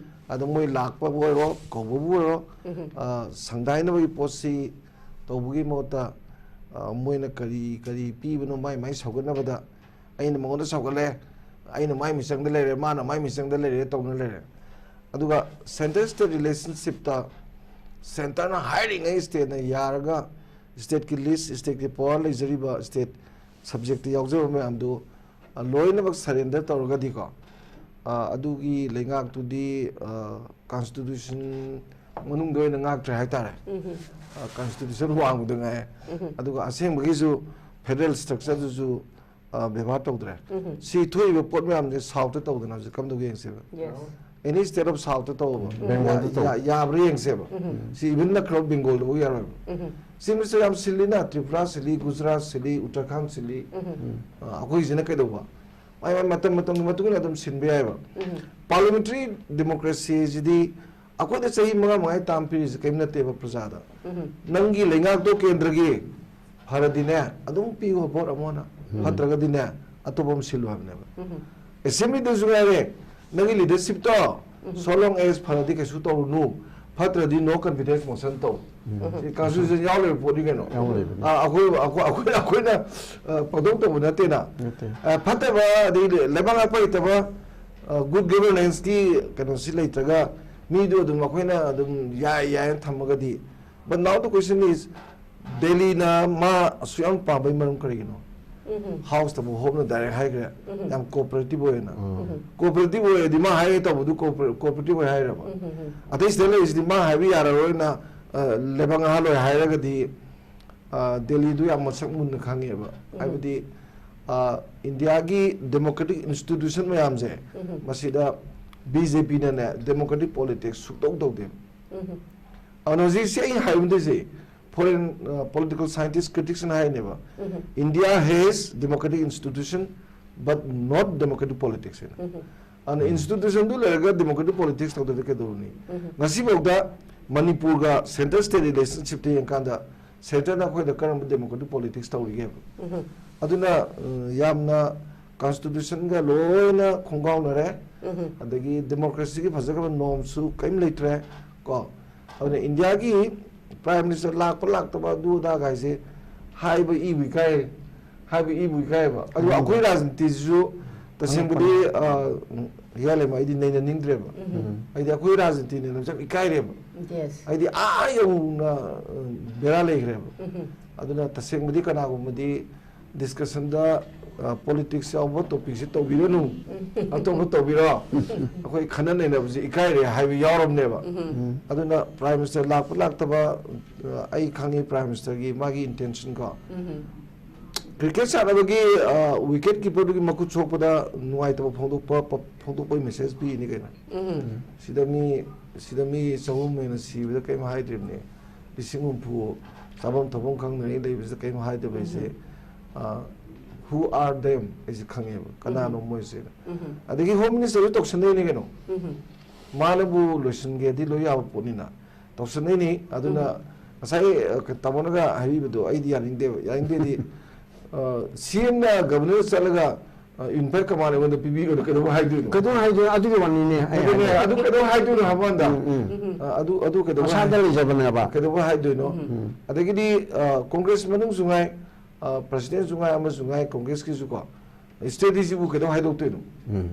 ꯑꯗꯣ ꯃꯣꯏ ꯂꯥꯛꯄꯕꯨ ꯑꯣꯏꯔꯣ ꯀꯧꯕꯕꯨ ꯑꯣꯏꯔꯣ ꯑ, ꯁꯪꯗꯥꯏꯅꯕꯒꯤ ꯄꯣꯠꯁꯤ ꯇꯧꯕꯒꯤ ꯃꯍꯨꯠꯇ ꯑ, ꯃꯣꯏꯅ ꯀꯔꯤ ꯀꯔꯤ ꯄꯤꯕꯅꯣ ꯃꯥꯏ ꯃꯥꯏ ꯁꯧꯒꯠꯅꯕꯗ ꯑꯩꯅ ꯃꯉꯣꯟꯗ ꯁꯧꯒꯠꯂꯦ, ꯑꯩꯅ ꯃꯥꯏ ꯃꯤꯆꯪꯗ ꯂꯩꯔꯦ, ꯃꯥꯅ ꯃꯥꯏ ꯃꯤꯆꯪꯗ ꯂꯩꯔꯦ ꯇꯧꯅ ꯂꯩꯔꯦ꯫ ꯑꯗꯨꯒ ꯁꯦꯟꯇꯔ ꯁ꯭ꯇꯦꯠ ꯔꯤꯂꯦꯁꯟꯁꯤꯞꯇ ꯁꯦꯟꯇꯔꯅ ꯍꯥꯏꯔꯤꯉꯩ ꯁ꯭ꯇꯦꯠꯅ ꯌꯥꯔꯒ ꯁ꯭ꯇꯦꯠꯀꯤ ꯂꯤꯁ, ꯁ꯭ꯇꯦꯠꯀꯤ ꯄꯋꯥꯔ ꯂꯩꯖꯔꯤꯕ, ꯁ꯭ꯇꯦꯠ ꯁꯕꯖꯦꯛꯇ ꯌꯥꯎꯖꯕ ꯃꯌꯥꯝꯗꯨ, ꯑ, ꯂꯣꯏꯅꯃꯛ ꯁꯔꯦꯟꯗꯔ ꯇꯧꯔꯒꯗꯤꯀꯣ, ꯑ, ꯑꯗꯨꯒꯤ ꯂꯩꯉꯥꯛꯇꯨꯗꯤ, ꯑ, ꯀꯟꯁꯇꯤꯇ꯭ꯌꯨꯁꯟ ꯃꯅꯨꯡꯗ ꯑꯣꯏꯅ ꯉꯥꯛꯇ꯭ꯔꯦ ꯍꯥꯏꯇꯥꯔꯦ꯫ ꯎꯝ꯫ ꯑ, ꯀꯟꯁꯇꯤꯇ꯭ꯌꯨꯁꯟ ꯋꯥꯡꯃꯗ ꯉꯥꯏ꯫ ꯎꯝ꯫ ꯑꯗꯨꯒ ꯑꯁꯦꯡꯕꯒꯤꯁꯨ ꯐꯦꯗꯔꯦꯜ ꯁ꯭ꯇ꯭ꯔꯛꯆꯔꯗꯨꯁꯨ, ꯑ, ꯕꯦꯕꯥꯔ ꯇꯧꯗ꯭ꯔꯦ꯫ ꯎꯝ꯫ ꯁꯤ ꯊꯣꯛꯏꯕ ꯄꯣꯠ ꯃꯌꯥꯝꯁꯦ ꯁꯥꯎꯠꯇ ꯇꯧꯗꯅ ꯍꯧꯖꯤꯛ ꯀꯝꯗꯧꯒꯦ ꯌꯦꯡꯁꯦꯕ꯫ Yes꯫ Any state of South ꯇꯧꯕ꯫ ꯎꯝ꯫ ꯕꯦꯡꯒꯣꯜꯗ ꯌꯥ-, ꯇꯧ꯫ ꯌꯥ-, ꯌꯥꯕ꯭ꯔꯥ ꯌꯦꯡꯁꯦꯕ꯫ ꯎꯝ꯫ ꯁꯤ even ꯅꯠꯇ꯭ꯔꯒ ꯕꯦꯡꯒꯣꯜꯗꯐꯥꯎ ꯌꯥꯔꯣꯏꯕ꯫ ꯎꯝ꯫ ꯁꯤ ꯃꯤꯁꯇ ꯌꯥꯝ ꯁꯤꯜꯂꯤꯅ, ꯇ꯭ꯔꯤꯄꯨꯔꯥ ꯁꯤꯜꯂꯤ, ꯒꯨꯖꯔꯥꯠ ꯁꯤꯜꯂꯤ, ꯎꯇꯔꯈꯥꯟ ꯁꯤꯜꯂꯤ꯫ ꯎꯝ꯫ ꯑ, ꯑꯩꯈꯣꯏꯁꯤꯅ ꯀꯩꯗꯧꯕ? ꯃꯥꯏ ꯃꯥꯏ ꯃꯇꯝ ꯃꯇꯝꯒꯤ ꯃꯇꯨꯡ ꯏꯟꯅ ꯑꯗꯨꯝ ꯁꯤꯟꯕ ꯌꯥꯏꯕ꯫ ꯎꯝ꯫ Parliamentary democracyꯁꯤꯗꯤ ꯑꯩꯈꯣꯏꯗ ꯆꯍꯤ ꯃꯉꯥ ꯃꯉꯥꯒꯤ term ꯄꯤꯔꯤꯁꯦ ꯀꯔꯤꯝ ꯅꯠꯇꯦꯕ ꯄ꯭ꯔꯖꯥꯗ꯫ ꯎꯝ꯫ ꯅꯪꯒꯤ ꯂꯩꯉꯥꯛꯇꯣ ꯀꯦꯟꯗ꯭ꯔꯒꯤ ꯐꯔꯗꯤꯅꯦ, ꯑꯗꯨꯝ ꯄꯤꯌꯣ ꯚꯣꯠ ꯑꯃꯨꯛ ꯍꯟꯅ꯫ ꯎꯝ꯫ ꯐꯠꯇ꯭ꯔꯒꯗꯤꯅꯦ, ꯑꯇꯣꯞꯄ ꯑꯃ ꯁꯤꯜꯂꯨ ꯍꯥꯏꯕꯅꯦꯕ꯫ ꯎꯝ꯫ Assemblyꯗꯁꯨ ꯉꯥꯏꯔꯦ, ꯅꯪꯒꯤ leadershipꯇꯣ, ꯎꯝ꯫ So long as ꯐꯔꯗꯤ ꯀꯩꯁꯨ ꯇꯧꯔꯨꯅꯨ, ꯐꯠꯇ꯭ꯔꯗꯤ no confidence motion ꯇꯧ꯫ ꯎꯝ꯫ ꯁꯤ constitution ꯌꯥꯎ ꯂꯩꯕ ꯄꯣꯠꯅꯤ ꯀꯩꯅꯣ꯫ ꯌꯥꯎ ꯂꯩꯕꯅꯤ꯫ ꯑ, ꯑꯩꯈꯣꯏ, ꯑꯩꯈꯣꯏ, ꯑꯩꯈꯣꯏꯅ, ꯑꯩꯈꯣꯏꯅ, ꯑ, ꯄꯪꯇꯧ ꯇꯧꯕ ꯅꯠꯇꯦꯅ꯫ ꯅꯠꯇꯦ꯫ ꯑ, ꯐꯠꯇꯕ, ꯑꯗꯩ ꯂꯩꯕꯥꯛ ꯉꯥꯛꯄ ꯍꯩꯇꯕ, ꯑ, good governanceꯀꯤ ꯀꯩꯅꯣꯁꯤ ꯂꯩꯇ꯭ꯔꯒ, ꯃꯤꯗꯨ ꯑꯗꯨꯝ ꯑꯩꯈꯣꯏꯅ ꯑꯗꯨꯝ ꯌꯥꯏ ꯌꯥꯏꯅ ꯊꯝꯃꯒꯗꯤ, but now the question is, ꯗꯦꯜꯂꯤꯅ ꯃꯥ ꯑꯁꯨꯛ ꯌꯥꯝ ꯄꯥꯝꯕꯩ ꯃꯔꯝ ꯀꯔꯤꯒꯤꯅꯣ? ꯎꯝ꯫ Houseꯇꯕꯨ Hopeꯅ direct ꯍꯥꯏꯈ꯭ꯔꯦ, ꯎꯝ꯫ ꯌꯥꯝ cooperative ꯑꯣꯏꯅ꯫ ꯎꯝ꯫ Cooperative ꯑꯣꯏꯔꯗꯤ ꯃꯥ ꯍꯥꯏꯒꯦ ꯇꯧꯕꯗꯨ cooper-, cooperative ꯑꯣꯏ ꯍꯥꯏꯔꯕ? ꯎꯝ, ꯎꯝ, ꯎꯝ꯫ ꯑꯇꯩ state ꯂꯩꯔꯤꯁꯤꯗꯤ ꯃꯥ ꯍꯥꯏꯕ ꯌꯥꯔꯔꯣꯏꯅ, ꯑ, ꯂꯩꯕꯥꯛ ꯉꯥꯛꯍꯜꯂꯣꯏ ꯍꯥꯏꯔꯒꯗꯤ, ꯑ, ꯗꯦꯜꯂꯤꯗꯨ ꯌꯥꯝ ꯃꯁꯛ ꯃꯨꯟꯅ ꯈꯪꯉꯦꯕ꯫ ꯎꯝ꯫ ꯍꯥꯏꯕꯗꯤ, ꯑ, ꯏꯟꯗꯤꯌꯥꯒꯤ democratic institution ꯃꯌꯥꯝꯁꯦ, ꯎꯝ꯫ ꯃꯁꯤꯗ BJPꯅꯅꯦ democratic politics ꯁꯨꯛꯇꯧ ꯇꯧꯗꯦꯕ꯫ ꯎꯝ꯫ ꯑꯗꯨꯅ ꯍꯧꯖꯤꯛꯁꯦ ꯑꯩ ꯍꯥꯏꯕꯗꯣꯏꯁꯦ, foreign, ꯑ, political scientist criticsꯅ ꯍꯥꯏꯅꯦꯕ, um. India has democratic institution but not democratic politics ꯍꯥꯏꯅ꯫ ꯎꯝ꯫ ꯑꯗꯨꯅ ꯎꯝ꯫ Institutionꯗꯨ ꯂꯩꯔꯒ democratic politics ꯇꯧꯗ꯭ꯔꯗꯤ ꯀꯩꯗꯧꯔꯨꯅꯤ? ꯎꯝ꯫ ꯉꯁꯤꯐꯥꯎꯗ ꯃꯅꯤꯄꯨꯔꯒ central state relationshipꯇ ꯌꯦꯡꯀꯥꯟꯗ centreꯅ ꯑꯩꯈꯣꯏꯗ ꯀꯔꯝꯕ democratic politics ꯇꯧꯔꯤꯒꯦꯕ? ꯎꯝ꯫ ꯑꯗꯨꯅ, ꯑ, ꯌꯥꯝꯅ constitutionꯒ ꯂꯣꯏꯅ ꯈꯣꯡꯒꯥꯎꯅꯔꯦ꯫ ꯎꯝ꯫ ꯑꯗꯒꯤ democracyꯒꯤ ꯐꯖꯈ꯭ꯔꯕ normꯁꯨ ꯀꯔꯤꯝ ꯂꯩꯇ꯭ꯔꯦ ꯀꯣ꯫ ꯑꯗꯨꯅ ꯏꯟꯗꯤꯌꯥꯒꯤ Prime Minister ꯂꯥꯛꯄ ꯂꯥꯛꯇꯕ ꯑꯗꯨ ꯑꯗꯥ ꯀꯥꯏꯁꯦ ꯍꯥꯏꯕ ꯏꯕꯨ ꯏꯀꯥꯏ, ꯍꯥꯏꯕ ꯏꯕꯨ ꯏꯀꯥꯏꯕ꯫ ꯑꯗꯨ ꯎꯝ꯫ ꯑꯩꯈꯣꯏ ꯔꯥꯖꯅꯤꯇꯤꯁꯤꯁꯨ ꯇꯁꯦꯡꯕꯗꯤ ꯍꯤꯌꯥꯂꯦꯝ ꯑꯩꯗꯤ ꯅꯩꯅꯅꯤꯡꯗ꯭ꯔꯦꯕ꯫ ꯑꯩꯗꯤ ꯑꯩꯈꯣꯏ ꯔꯥꯖꯅꯤꯇꯤꯅꯦꯅ ꯌꯥꯝ ꯏꯀꯥꯏꯔꯦꯕ꯫ ꯌꯦꯁ ꯑꯩꯗꯤ ꯑꯥ ꯌꯧꯅ ꯑ, ꯕꯦꯔꯥ ꯂꯩꯈ꯭ꯔꯦꯕ꯫ ꯑꯗꯨꯅ ꯇꯁꯦꯡꯕꯗꯤ ꯀꯅꯥꯒꯨꯝꯕꯗꯤ ꯗꯤꯁꯀꯁꯟꯗ ꯄꯣꯂꯤꯇꯤꯛꯁ ꯌꯥꯎꯕ ꯇꯣꯄꯤꯛꯁꯤ ꯇꯧꯕꯤꯔꯅꯨ, ꯑꯇꯣꯞꯄ ꯇꯧꯕꯤꯔꯣ, ꯑꯩꯈꯣꯏ ꯈꯟꯅ ꯅꯩꯅꯕꯁꯤ ꯏꯀꯥꯏꯔꯦ ꯍꯥꯏꯕ ꯌꯥꯎꯔꯕꯅꯦꯕ꯫ ꯑꯗꯨꯅ ꯄ꯭ꯔꯥꯏꯝ ꯃꯤꯅꯤꯁꯇꯔ ꯂꯥꯛꯄ ꯂꯥꯛꯇꯕ ꯑ, ꯑꯩ ꯈꯪꯉꯤ ꯄ꯭ꯔꯥꯏꯝ ꯃꯤꯅꯤꯁꯇꯔꯒꯤ ꯃꯥꯒꯤ ꯏꯟꯇꯦꯟꯁꯟ ꯀꯣ꯫ ꯀ꯭ꯔꯤꯀꯦꯠ ꯁꯥꯟꯅꯕꯒꯤ ꯋꯤꯀꯦꯠ ꯀꯤꯄꯔꯗꯨꯒꯤ ꯃꯈꯨꯠ ꯁꯣꯛꯄꯗ ꯅꯨꯡꯉꯥꯏꯇꯕ ꯐꯣꯡꯗꯣꯛꯄ ꯐꯣꯡꯗꯣꯛꯄꯒꯤ ꯃꯦꯁꯦꯖ ꯄꯤꯔꯤꯅꯤ ꯀꯩꯅꯣ꯫ ꯁꯤꯗ ꯃꯤ ꯁꯤꯗ ꯃꯤ ꯆꯍꯨꯝ ꯍꯦꯟꯅ ꯁꯤꯕꯗ ꯀꯔꯤꯝ ꯍꯥꯏꯗ꯭ꯔꯤꯕꯅꯦ꯫ ꯂꯤꯁꯤꯡ ꯍꯨꯝꯐꯨ ꯆꯥꯐꯝ ꯊꯛꯐꯝ ꯈꯪꯗꯉꯩ ꯂꯩꯕꯁꯤꯗ ꯀꯔꯤꯝ ꯍꯥꯏꯗꯕ ꯍꯥꯏꯁꯦ꯫ Who are them? ꯑꯩꯁꯦ ꯈꯪꯉꯦꯕ ꯀꯅꯥꯅꯣ ꯃꯣꯏꯁꯦ꯫ ꯑꯗꯒꯤ ꯍꯣꯝ ꯃꯤꯅꯤꯁꯇꯔꯁꯨ ꯇꯧꯁꯟꯅꯩꯅꯦ ꯀꯩꯅꯣ꯫ ꯃꯥꯅꯕꯨ ꯂꯣꯏꯁꯤꯟꯒꯦꯗꯤ ꯂꯣꯏ ꯌꯥꯕ ꯄꯣꯠꯅꯤꯅ ꯇꯧꯁꯟꯅꯩꯅꯤ꯫ ꯑꯗꯨꯅ ꯉꯁꯥꯏ ꯑ, ꯇꯥꯃꯣꯅꯒ ꯍꯥꯏꯕꯤꯕꯗꯣ ꯑꯩꯗꯤ ꯌꯥꯅꯤꯡꯗꯦꯕ꯫ ꯌꯥꯅꯤꯡꯗꯦꯗꯤ ꯁꯤ ꯑꯦꯝꯅ ꯒꯕꯔꯅꯔ ꯆꯠꯂꯒ ꯌꯨꯅꯤꯐꯥꯏ ꯀꯃꯥꯟ ꯑꯩꯉꯣꯟꯗ ꯄꯤꯕꯤꯌꯨꯅ ꯀꯩꯗꯧꯕ ꯍꯥꯏꯗꯣꯏꯅꯣ? ꯀꯩꯗꯧ ꯍꯥꯏꯗꯣꯏꯅꯣ? ꯑꯗꯨꯒꯤ ꯋꯥꯅꯤꯅꯦ ꯑꯩ ꯑꯗꯨꯅꯦ, ꯍꯥꯏꯗꯣ꯫ ꯑꯗꯨ ꯀꯩꯗꯧ ꯍꯥꯏꯗꯣꯏꯅꯣ ꯍꯥꯏꯕ ꯀꯥꯟꯗ ꯎꯝ, ꯎꯝ꯫ ꯑ, ꯑꯗꯨ ꯑꯗꯨ ꯀꯩꯗꯧꯕ ꯃꯁꯥꯗ ꯍꯥꯏ- ꯂꯩꯖꯕꯅꯦꯕ꯫ ꯀꯩꯗꯧꯕ ꯍꯥꯏꯗꯣꯏꯅꯣ? ꯑꯗꯒꯤꯗꯤ ꯑ, ꯀꯣꯡꯒ꯭ꯔꯦꯁ ꯃꯅꯨꯡꯁꯨ ꯉꯥꯏ, ꯑ, ꯄ꯭ꯔꯁꯤꯗꯦꯟꯁꯨ ꯉꯥꯏ, ꯑꯃꯁꯨ ꯉꯥꯏ, ꯀꯣꯡꯒ꯭ꯔꯦꯁꯀꯤꯁꯨ ꯀꯣ, ꯁ꯭ꯇ꯭ꯔꯦꯇꯦꯖꯤꯕꯨ ꯀꯩꯗꯧ ꯍꯥꯏꯗꯣꯛꯇꯣꯏꯅꯣ? ꯎꯝ꯫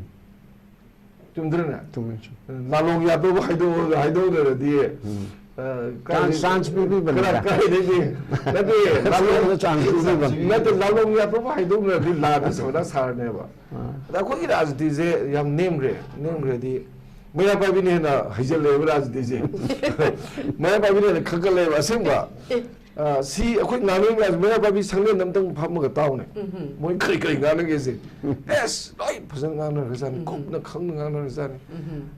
ꯆꯨꯝꯗ꯭ꯔꯅꯦ? ꯆꯨꯝꯃꯦ, ꯆꯨꯝꯃꯦ꯫ ꯂꯥꯂꯣꯡ ꯌꯥꯗꯧꯕ ꯍꯥꯏꯗꯣꯛꯑꯒ ꯍꯥꯏꯗꯣꯛꯅꯔꯗꯤ, ꯑ, ꯀꯥꯏꯗꯩ- ꯆꯥꯟꯁ ꯄꯤꯕꯤꯕꯅꯤꯗ꯫ ꯀꯔꯥꯏ- ꯀꯥꯏꯗꯩꯗꯤ? ꯅꯠꯇꯦ, ꯂꯥꯂꯣꯡ- ꯆꯥꯟꯁ ꯄꯤꯕꯤꯕꯅꯤ꯫ ꯅꯠꯇꯦ, ꯂꯥꯂꯣꯡ ꯌꯥꯗꯧꯕ ꯍꯥꯏꯗꯣꯛꯅꯔꯗꯤ ꯂꯥꯟꯗ ꯁꯣꯏꯗ ꯁꯥꯔꯅꯦꯕ꯫ ꯑꯥ꯫ ꯑꯗ ꯑꯩꯈꯣꯏꯒꯤ ꯔꯥꯖꯅꯤꯇꯤꯁꯦ ꯌꯥꯝ ꯅꯦꯝꯈ꯭ꯔꯦ꯫ ꯅꯦꯝꯈ꯭ꯔꯗꯤ ꯃꯩꯔꯥ ꯄꯥꯏꯕꯤꯅ ꯍꯦꯟꯅ ꯍꯩꯖꯜꯂꯛꯑꯦꯕ ꯔꯥꯖꯅꯤꯇꯤꯁꯦ꯫ ꯃꯩꯔꯥ ꯄꯥꯏꯕꯤꯅ ꯍꯦꯟꯅ ꯈꯟꯒꯠꯂꯛꯑꯦꯕ ꯑꯁꯦꯡꯕ꯫ ꯑ, ꯁꯤ ꯑꯩꯈꯣꯏ ꯉꯥꯡꯅꯔꯤ ꯃꯌꯥꯝꯁꯦ ꯃꯩꯔꯥ ꯄꯥꯏꯕꯤ ꯁꯪꯂꯦꯟꯗ ꯑꯝꯇꯪ ꯐꯝꯃꯒ ꯇꯥꯎꯅꯦ꯫ ꯃꯣꯏ ꯀꯔꯤ ꯀꯔꯤ ꯉꯥꯡꯅꯒꯦꯁꯦ꯫ ꯑꯦꯁ, ꯂꯣꯏ ꯐꯖꯅ ꯉꯥꯡꯅꯔꯖꯥꯠꯅꯤ꯫ ꯀꯨꯞꯅ ꯈꯪꯅ ꯉꯥꯡꯅꯔꯖꯥꯠꯅꯤ꯫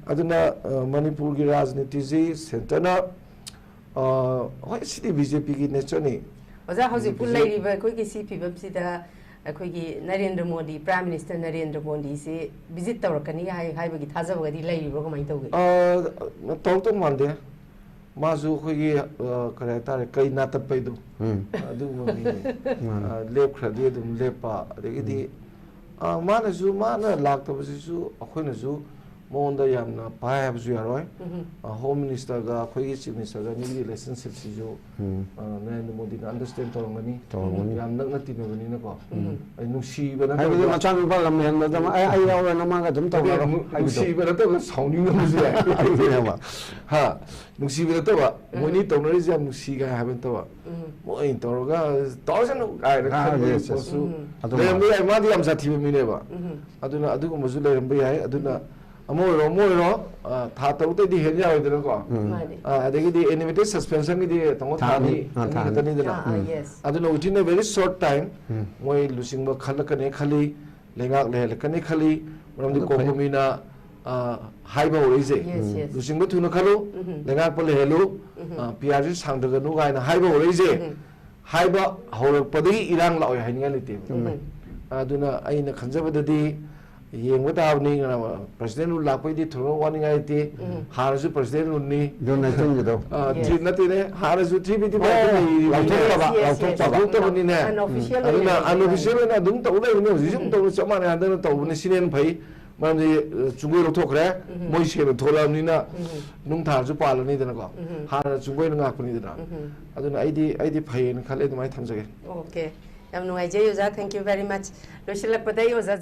ꯑꯗꯨꯅ, ꯑ, ꯃꯅꯤꯄꯨꯔꯒꯤ ꯔꯥꯖꯅꯤꯇꯤꯁꯤ ꯁꯦꯟꯇꯔꯅ, ꯑ, ꯍꯣꯏ, ꯁꯤꯗꯤ ꯕꯤ ꯖꯦ ꯄꯤꯒꯤ ꯅꯦꯆꯔꯅꯤ꯫ ꯑꯣꯖꯥ, ꯍꯧꯖꯤꯛꯄꯨ ꯍꯧꯖꯤꯛ- ꯂꯩꯔꯤꯕ ꯑꯩꯈꯣꯏꯒꯤ ꯁꯤ ꯐꯤꯕꯝꯁꯤꯗ ꯑꯩꯈꯣꯏꯒꯤ ꯅꯔꯦꯟꯗ꯭ꯔ ꯃꯣꯗꯤ, ꯄ꯭ꯔꯥꯏꯝ ꯃꯤꯅꯤꯁꯇꯔ ꯅꯔꯦꯟꯗ꯭ꯔ ꯃꯣꯗꯤꯁꯤ ꯚꯤꯖꯤꯠ ꯇꯧꯔꯛꯀꯅꯤ ꯍꯥꯏ- ꯍꯥꯏꯕꯒꯤ ꯊꯥꯖꯕꯒꯗꯤ ꯂꯩꯔꯤꯕ꯭ꯔꯣ? ꯀꯃꯥꯏꯅ ꯇꯧꯒꯦ? ꯑ, ꯇꯧꯔꯛꯇꯧ ꯃꯥꯟꯗꯦ꯫ ꯃꯥꯁꯨ ꯑꯩꯈꯣꯏꯒꯤ, ꯑ, ꯀꯔꯤ ꯍꯥꯏꯇꯥꯔꯦ, ꯀꯩ ꯅꯥꯇꯠꯄꯩꯗꯣ, ꯎꯝ꯫ ꯑꯗꯨꯒꯨꯝꯕ ꯃꯤꯅꯦ꯫ ꯃꯥꯅꯦ꯫ ꯑ, ꯂꯦꯞꯈ꯭ꯔꯗꯤ ꯑꯗꯨꯝ ꯂꯦꯞꯄ, ꯑꯗꯒꯤꯗꯤ, ꯑ, ꯃꯥꯅꯁꯨ, ꯃꯥꯅ ꯂꯥꯛꯇꯕꯁꯤꯁꯨ ꯑꯩꯈꯣꯏꯅꯁꯨ ꯃꯉꯣꯟꯗ ꯌꯥꯝꯅ ꯄꯥꯏ ꯍꯥꯏꯕꯁꯨ ꯌꯥꯔꯣꯏ꯫ ꯍꯣꯝ ꯃꯤꯅꯤꯁꯇꯔꯒ ꯑꯩꯈꯣꯏꯒꯤ ꯆꯤꯐ ꯃꯤꯅꯤꯁꯇꯔꯒ ꯑꯅꯤꯒꯤ ꯔꯤꯂꯦꯁꯟꯁꯤꯞꯁꯤꯁꯨ ꯅꯔꯦꯟꯗ꯭ꯔ ꯃꯣꯗꯤꯅ ꯑꯟꯗꯔꯁꯇꯦꯟ ꯇꯧꯔꯝꯒꯅꯤ꯫ ꯌꯥꯝ ꯅꯛꯅ ꯇꯤꯟꯅꯕꯅꯤꯅꯀꯣ꯫ ꯑꯩ ꯅꯨꯡꯁꯤꯕ ꯍꯥꯏꯕꯗꯤ ꯅꯠꯇ꯭ꯔꯒ ꯃꯆꯥꯅꯨꯄꯥ ꯂꯝ ꯍꯦꯟꯕꯗ ꯑꯃ, "ꯑꯩ, ꯑꯩ ꯌꯥꯎꯔꯦ, ꯅꯃꯥꯒ ꯑꯗꯨꯝ ꯇꯧꯔꯣ" ꯅꯠꯇꯦ, ꯅꯨ-, ꯍꯥꯏꯕꯗꯣ꯫ ꯅꯨꯡꯁꯤꯕ ꯅꯠꯇꯕ ꯁꯥꯎꯅꯤꯡꯕ ꯑꯃꯁꯨ ꯌꯥꯏ꯫ ꯑꯗꯨꯅꯦꯕ꯫ ꯍꯥ, ꯅꯨꯡꯁꯤꯕ ꯅꯠꯇꯕ ꯃꯣꯏꯅꯤ ꯇꯧꯅꯔꯤꯁꯦ ꯌꯥꯝ ꯅꯨꯡꯁꯤ ꯀꯥꯏ ꯍꯥꯏꯕ ꯅꯠꯇꯕ, ꯃꯣꯏ ꯇꯧꯔꯒ "ꯇꯧꯔꯁꯅꯨ" ꯀꯥꯏꯅ ꯈꯟꯕꯒꯤ ꯄꯣꯠꯁꯨ ꯂꯩꯔꯝꯕ ꯌꯥꯏ꯫ ꯃꯥꯗꯤ ꯌꯥꯝ ꯁꯥꯊꯤꯕ ꯃꯤꯅꯦꯕ꯫ ꯑꯗꯨꯅ ꯑꯗꯨꯒꯨꯝꯕꯁꯨ ꯂꯩꯔꯝꯕ ꯌꯥꯏ꯫ ꯑꯗꯨꯅ ꯑꯃ ꯑꯣꯏꯔꯣ, ꯑꯃ ꯑꯣꯏꯔꯣ, ꯑ, ꯊꯥ ꯇꯔꯨꯛꯇꯩꯗꯤ ꯍꯦꯟ ꯌꯥꯔꯣꯏꯗꯅꯀꯣ꯫ ꯃꯥꯅꯦ꯫ ꯑ, ꯑꯗꯒꯤꯗꯤ animated suspensionꯒꯤꯗꯤ ꯇꯥꯃꯣ ꯊꯥ ꯊꯥ ꯑꯅꯤ, ꯑꯅꯤ, ꯑ, ꯑꯅꯤ ꯊꯥ ꯑꯅꯤ꯫ ꯈꯛꯇꯅꯤꯗꯅ꯫ ꯑꯥ, ꯑꯥ, yes꯫ ꯑꯗꯨꯅ within a very short time ꯃꯣꯏ ꯂꯨꯆꯤꯡꯕ ꯈꯜꯂꯛꯀꯅꯤ ꯈꯜꯂꯤ, ꯂꯩꯉꯥꯛ ꯂꯩꯍꯜꯂꯛꯀꯅꯤ ꯈꯜꯂꯤ꯫ ꯃꯔꯝꯗꯤ ꯑꯗꯨ ꯐꯩ꯫ ꯀꯣꯡꯀꯣꯃꯤꯅ, ꯑ, ꯍꯥꯏꯕ ꯍꯧꯔꯛꯏꯁꯦ꯫ Yes, yes꯫ ꯂꯨꯆꯤꯡꯕ ꯊꯨꯅ ꯈꯜꯂꯨ, ꯂꯩꯉꯥꯛꯄ ꯂꯩꯍꯜꯂꯨ, ꯑ, P R ꯁꯤ ꯁꯥꯡꯊꯒꯅꯨ ꯀꯥꯏꯅ ꯍꯥꯏꯕ ꯍꯧꯔꯛꯏꯁꯦ꯫ ꯍꯥꯏꯕ ꯍꯧꯔꯛꯄꯗꯒꯤ ꯏꯔꯥꯡ ꯂꯥꯛꯑꯣꯏ ꯍꯥꯏꯅꯤꯡꯉꯥꯏ ꯂꯩꯇꯦꯕ꯫ ꯑꯗꯨꯅ ꯑꯩꯅ ꯈꯟꯖꯕꯗꯗꯤ ꯌꯦꯡꯕ ꯇꯥꯕꯅꯤ, president rule ꯂꯥꯛꯄꯩꯗꯤ ꯊꯣꯏꯗꯣꯛꯅ ꯋꯥꯅꯤꯡꯉꯥꯏ ꯂꯩꯇꯦ꯫ ꯍꯥꯟꯅꯁꯨ president ruleꯅꯤ꯫ June nineteenꯒꯤꯗꯣ꯫ ꯑ, Yes꯫ ꯊꯤ-, ꯅꯠꯇꯦꯅꯦ, ꯍꯥꯟꯅꯁꯨ ꯊ꯭ꯔꯤ ꯐꯤꯐꯇꯤ ꯐꯥꯏꯚꯇ ꯑꯣ, ꯂꯩꯔꯤꯕꯅꯤꯅꯦ꯫ ꯂꯥꯎꯊꯣꯛꯇꯕ, Yes, yes, yes꯫ ꯂꯥꯎꯊꯣꯛꯇꯕ꯫ Unofficial ꯑꯗꯨꯅ ꯑꯣꯏꯅ ꯂꯩꯕꯅꯦ꯫ Unofficial ꯑꯣꯏꯅ ꯑꯗꯨꯝ ꯇꯧ ꯂꯩꯕꯅꯤ, ꯍꯧꯖꯤꯛꯁꯨ ꯑꯗꯨꯝ ꯇꯧꯕ ꯆꯞ ꯃꯥꯟꯅꯩ, ꯍꯟꯗꯛꯅ ꯇꯧꯕꯅꯤ, ꯁꯤꯅ ꯍꯦꯟꯅ ꯐꯩ꯫ ꯃꯔꯝꯗꯤ, ꯑ, ꯆꯨꯡꯒꯣꯏ ꯂꯧꯊꯣꯛꯈ꯭ꯔꯦ, ꯃꯣꯏ ꯁꯦꯡꯅ ꯊꯣꯛꯂꯛꯑꯕꯅꯤꯅ ꯅꯨꯡ ꯊꯥꯔꯁꯨ ꯄꯥꯜꯂꯅꯤꯗꯅꯀꯣ꯫ ꯍꯥꯟꯅ ꯆꯨꯡꯒꯣꯏꯅ ꯉꯥꯛꯄꯅꯤꯗꯅ꯫ ꯑꯗꯨꯅ ꯑꯩꯗꯤ, ꯑꯩꯗꯤ ꯐꯩꯌꯦꯅ ꯈꯜꯂꯦ, ꯑꯗꯨꯃꯥꯏꯅ ꯊꯝꯖꯒꯦ꯫ Okay꯫ ꯌꯥꯝ ꯅꯨꯡꯉꯥꯏꯖꯩ ꯑꯣꯖꯥ, thank you very much꯫ ꯂꯣꯏꯁꯤꯜꯂꯛꯄꯗ ꯑꯩ ꯑꯣꯖꯥ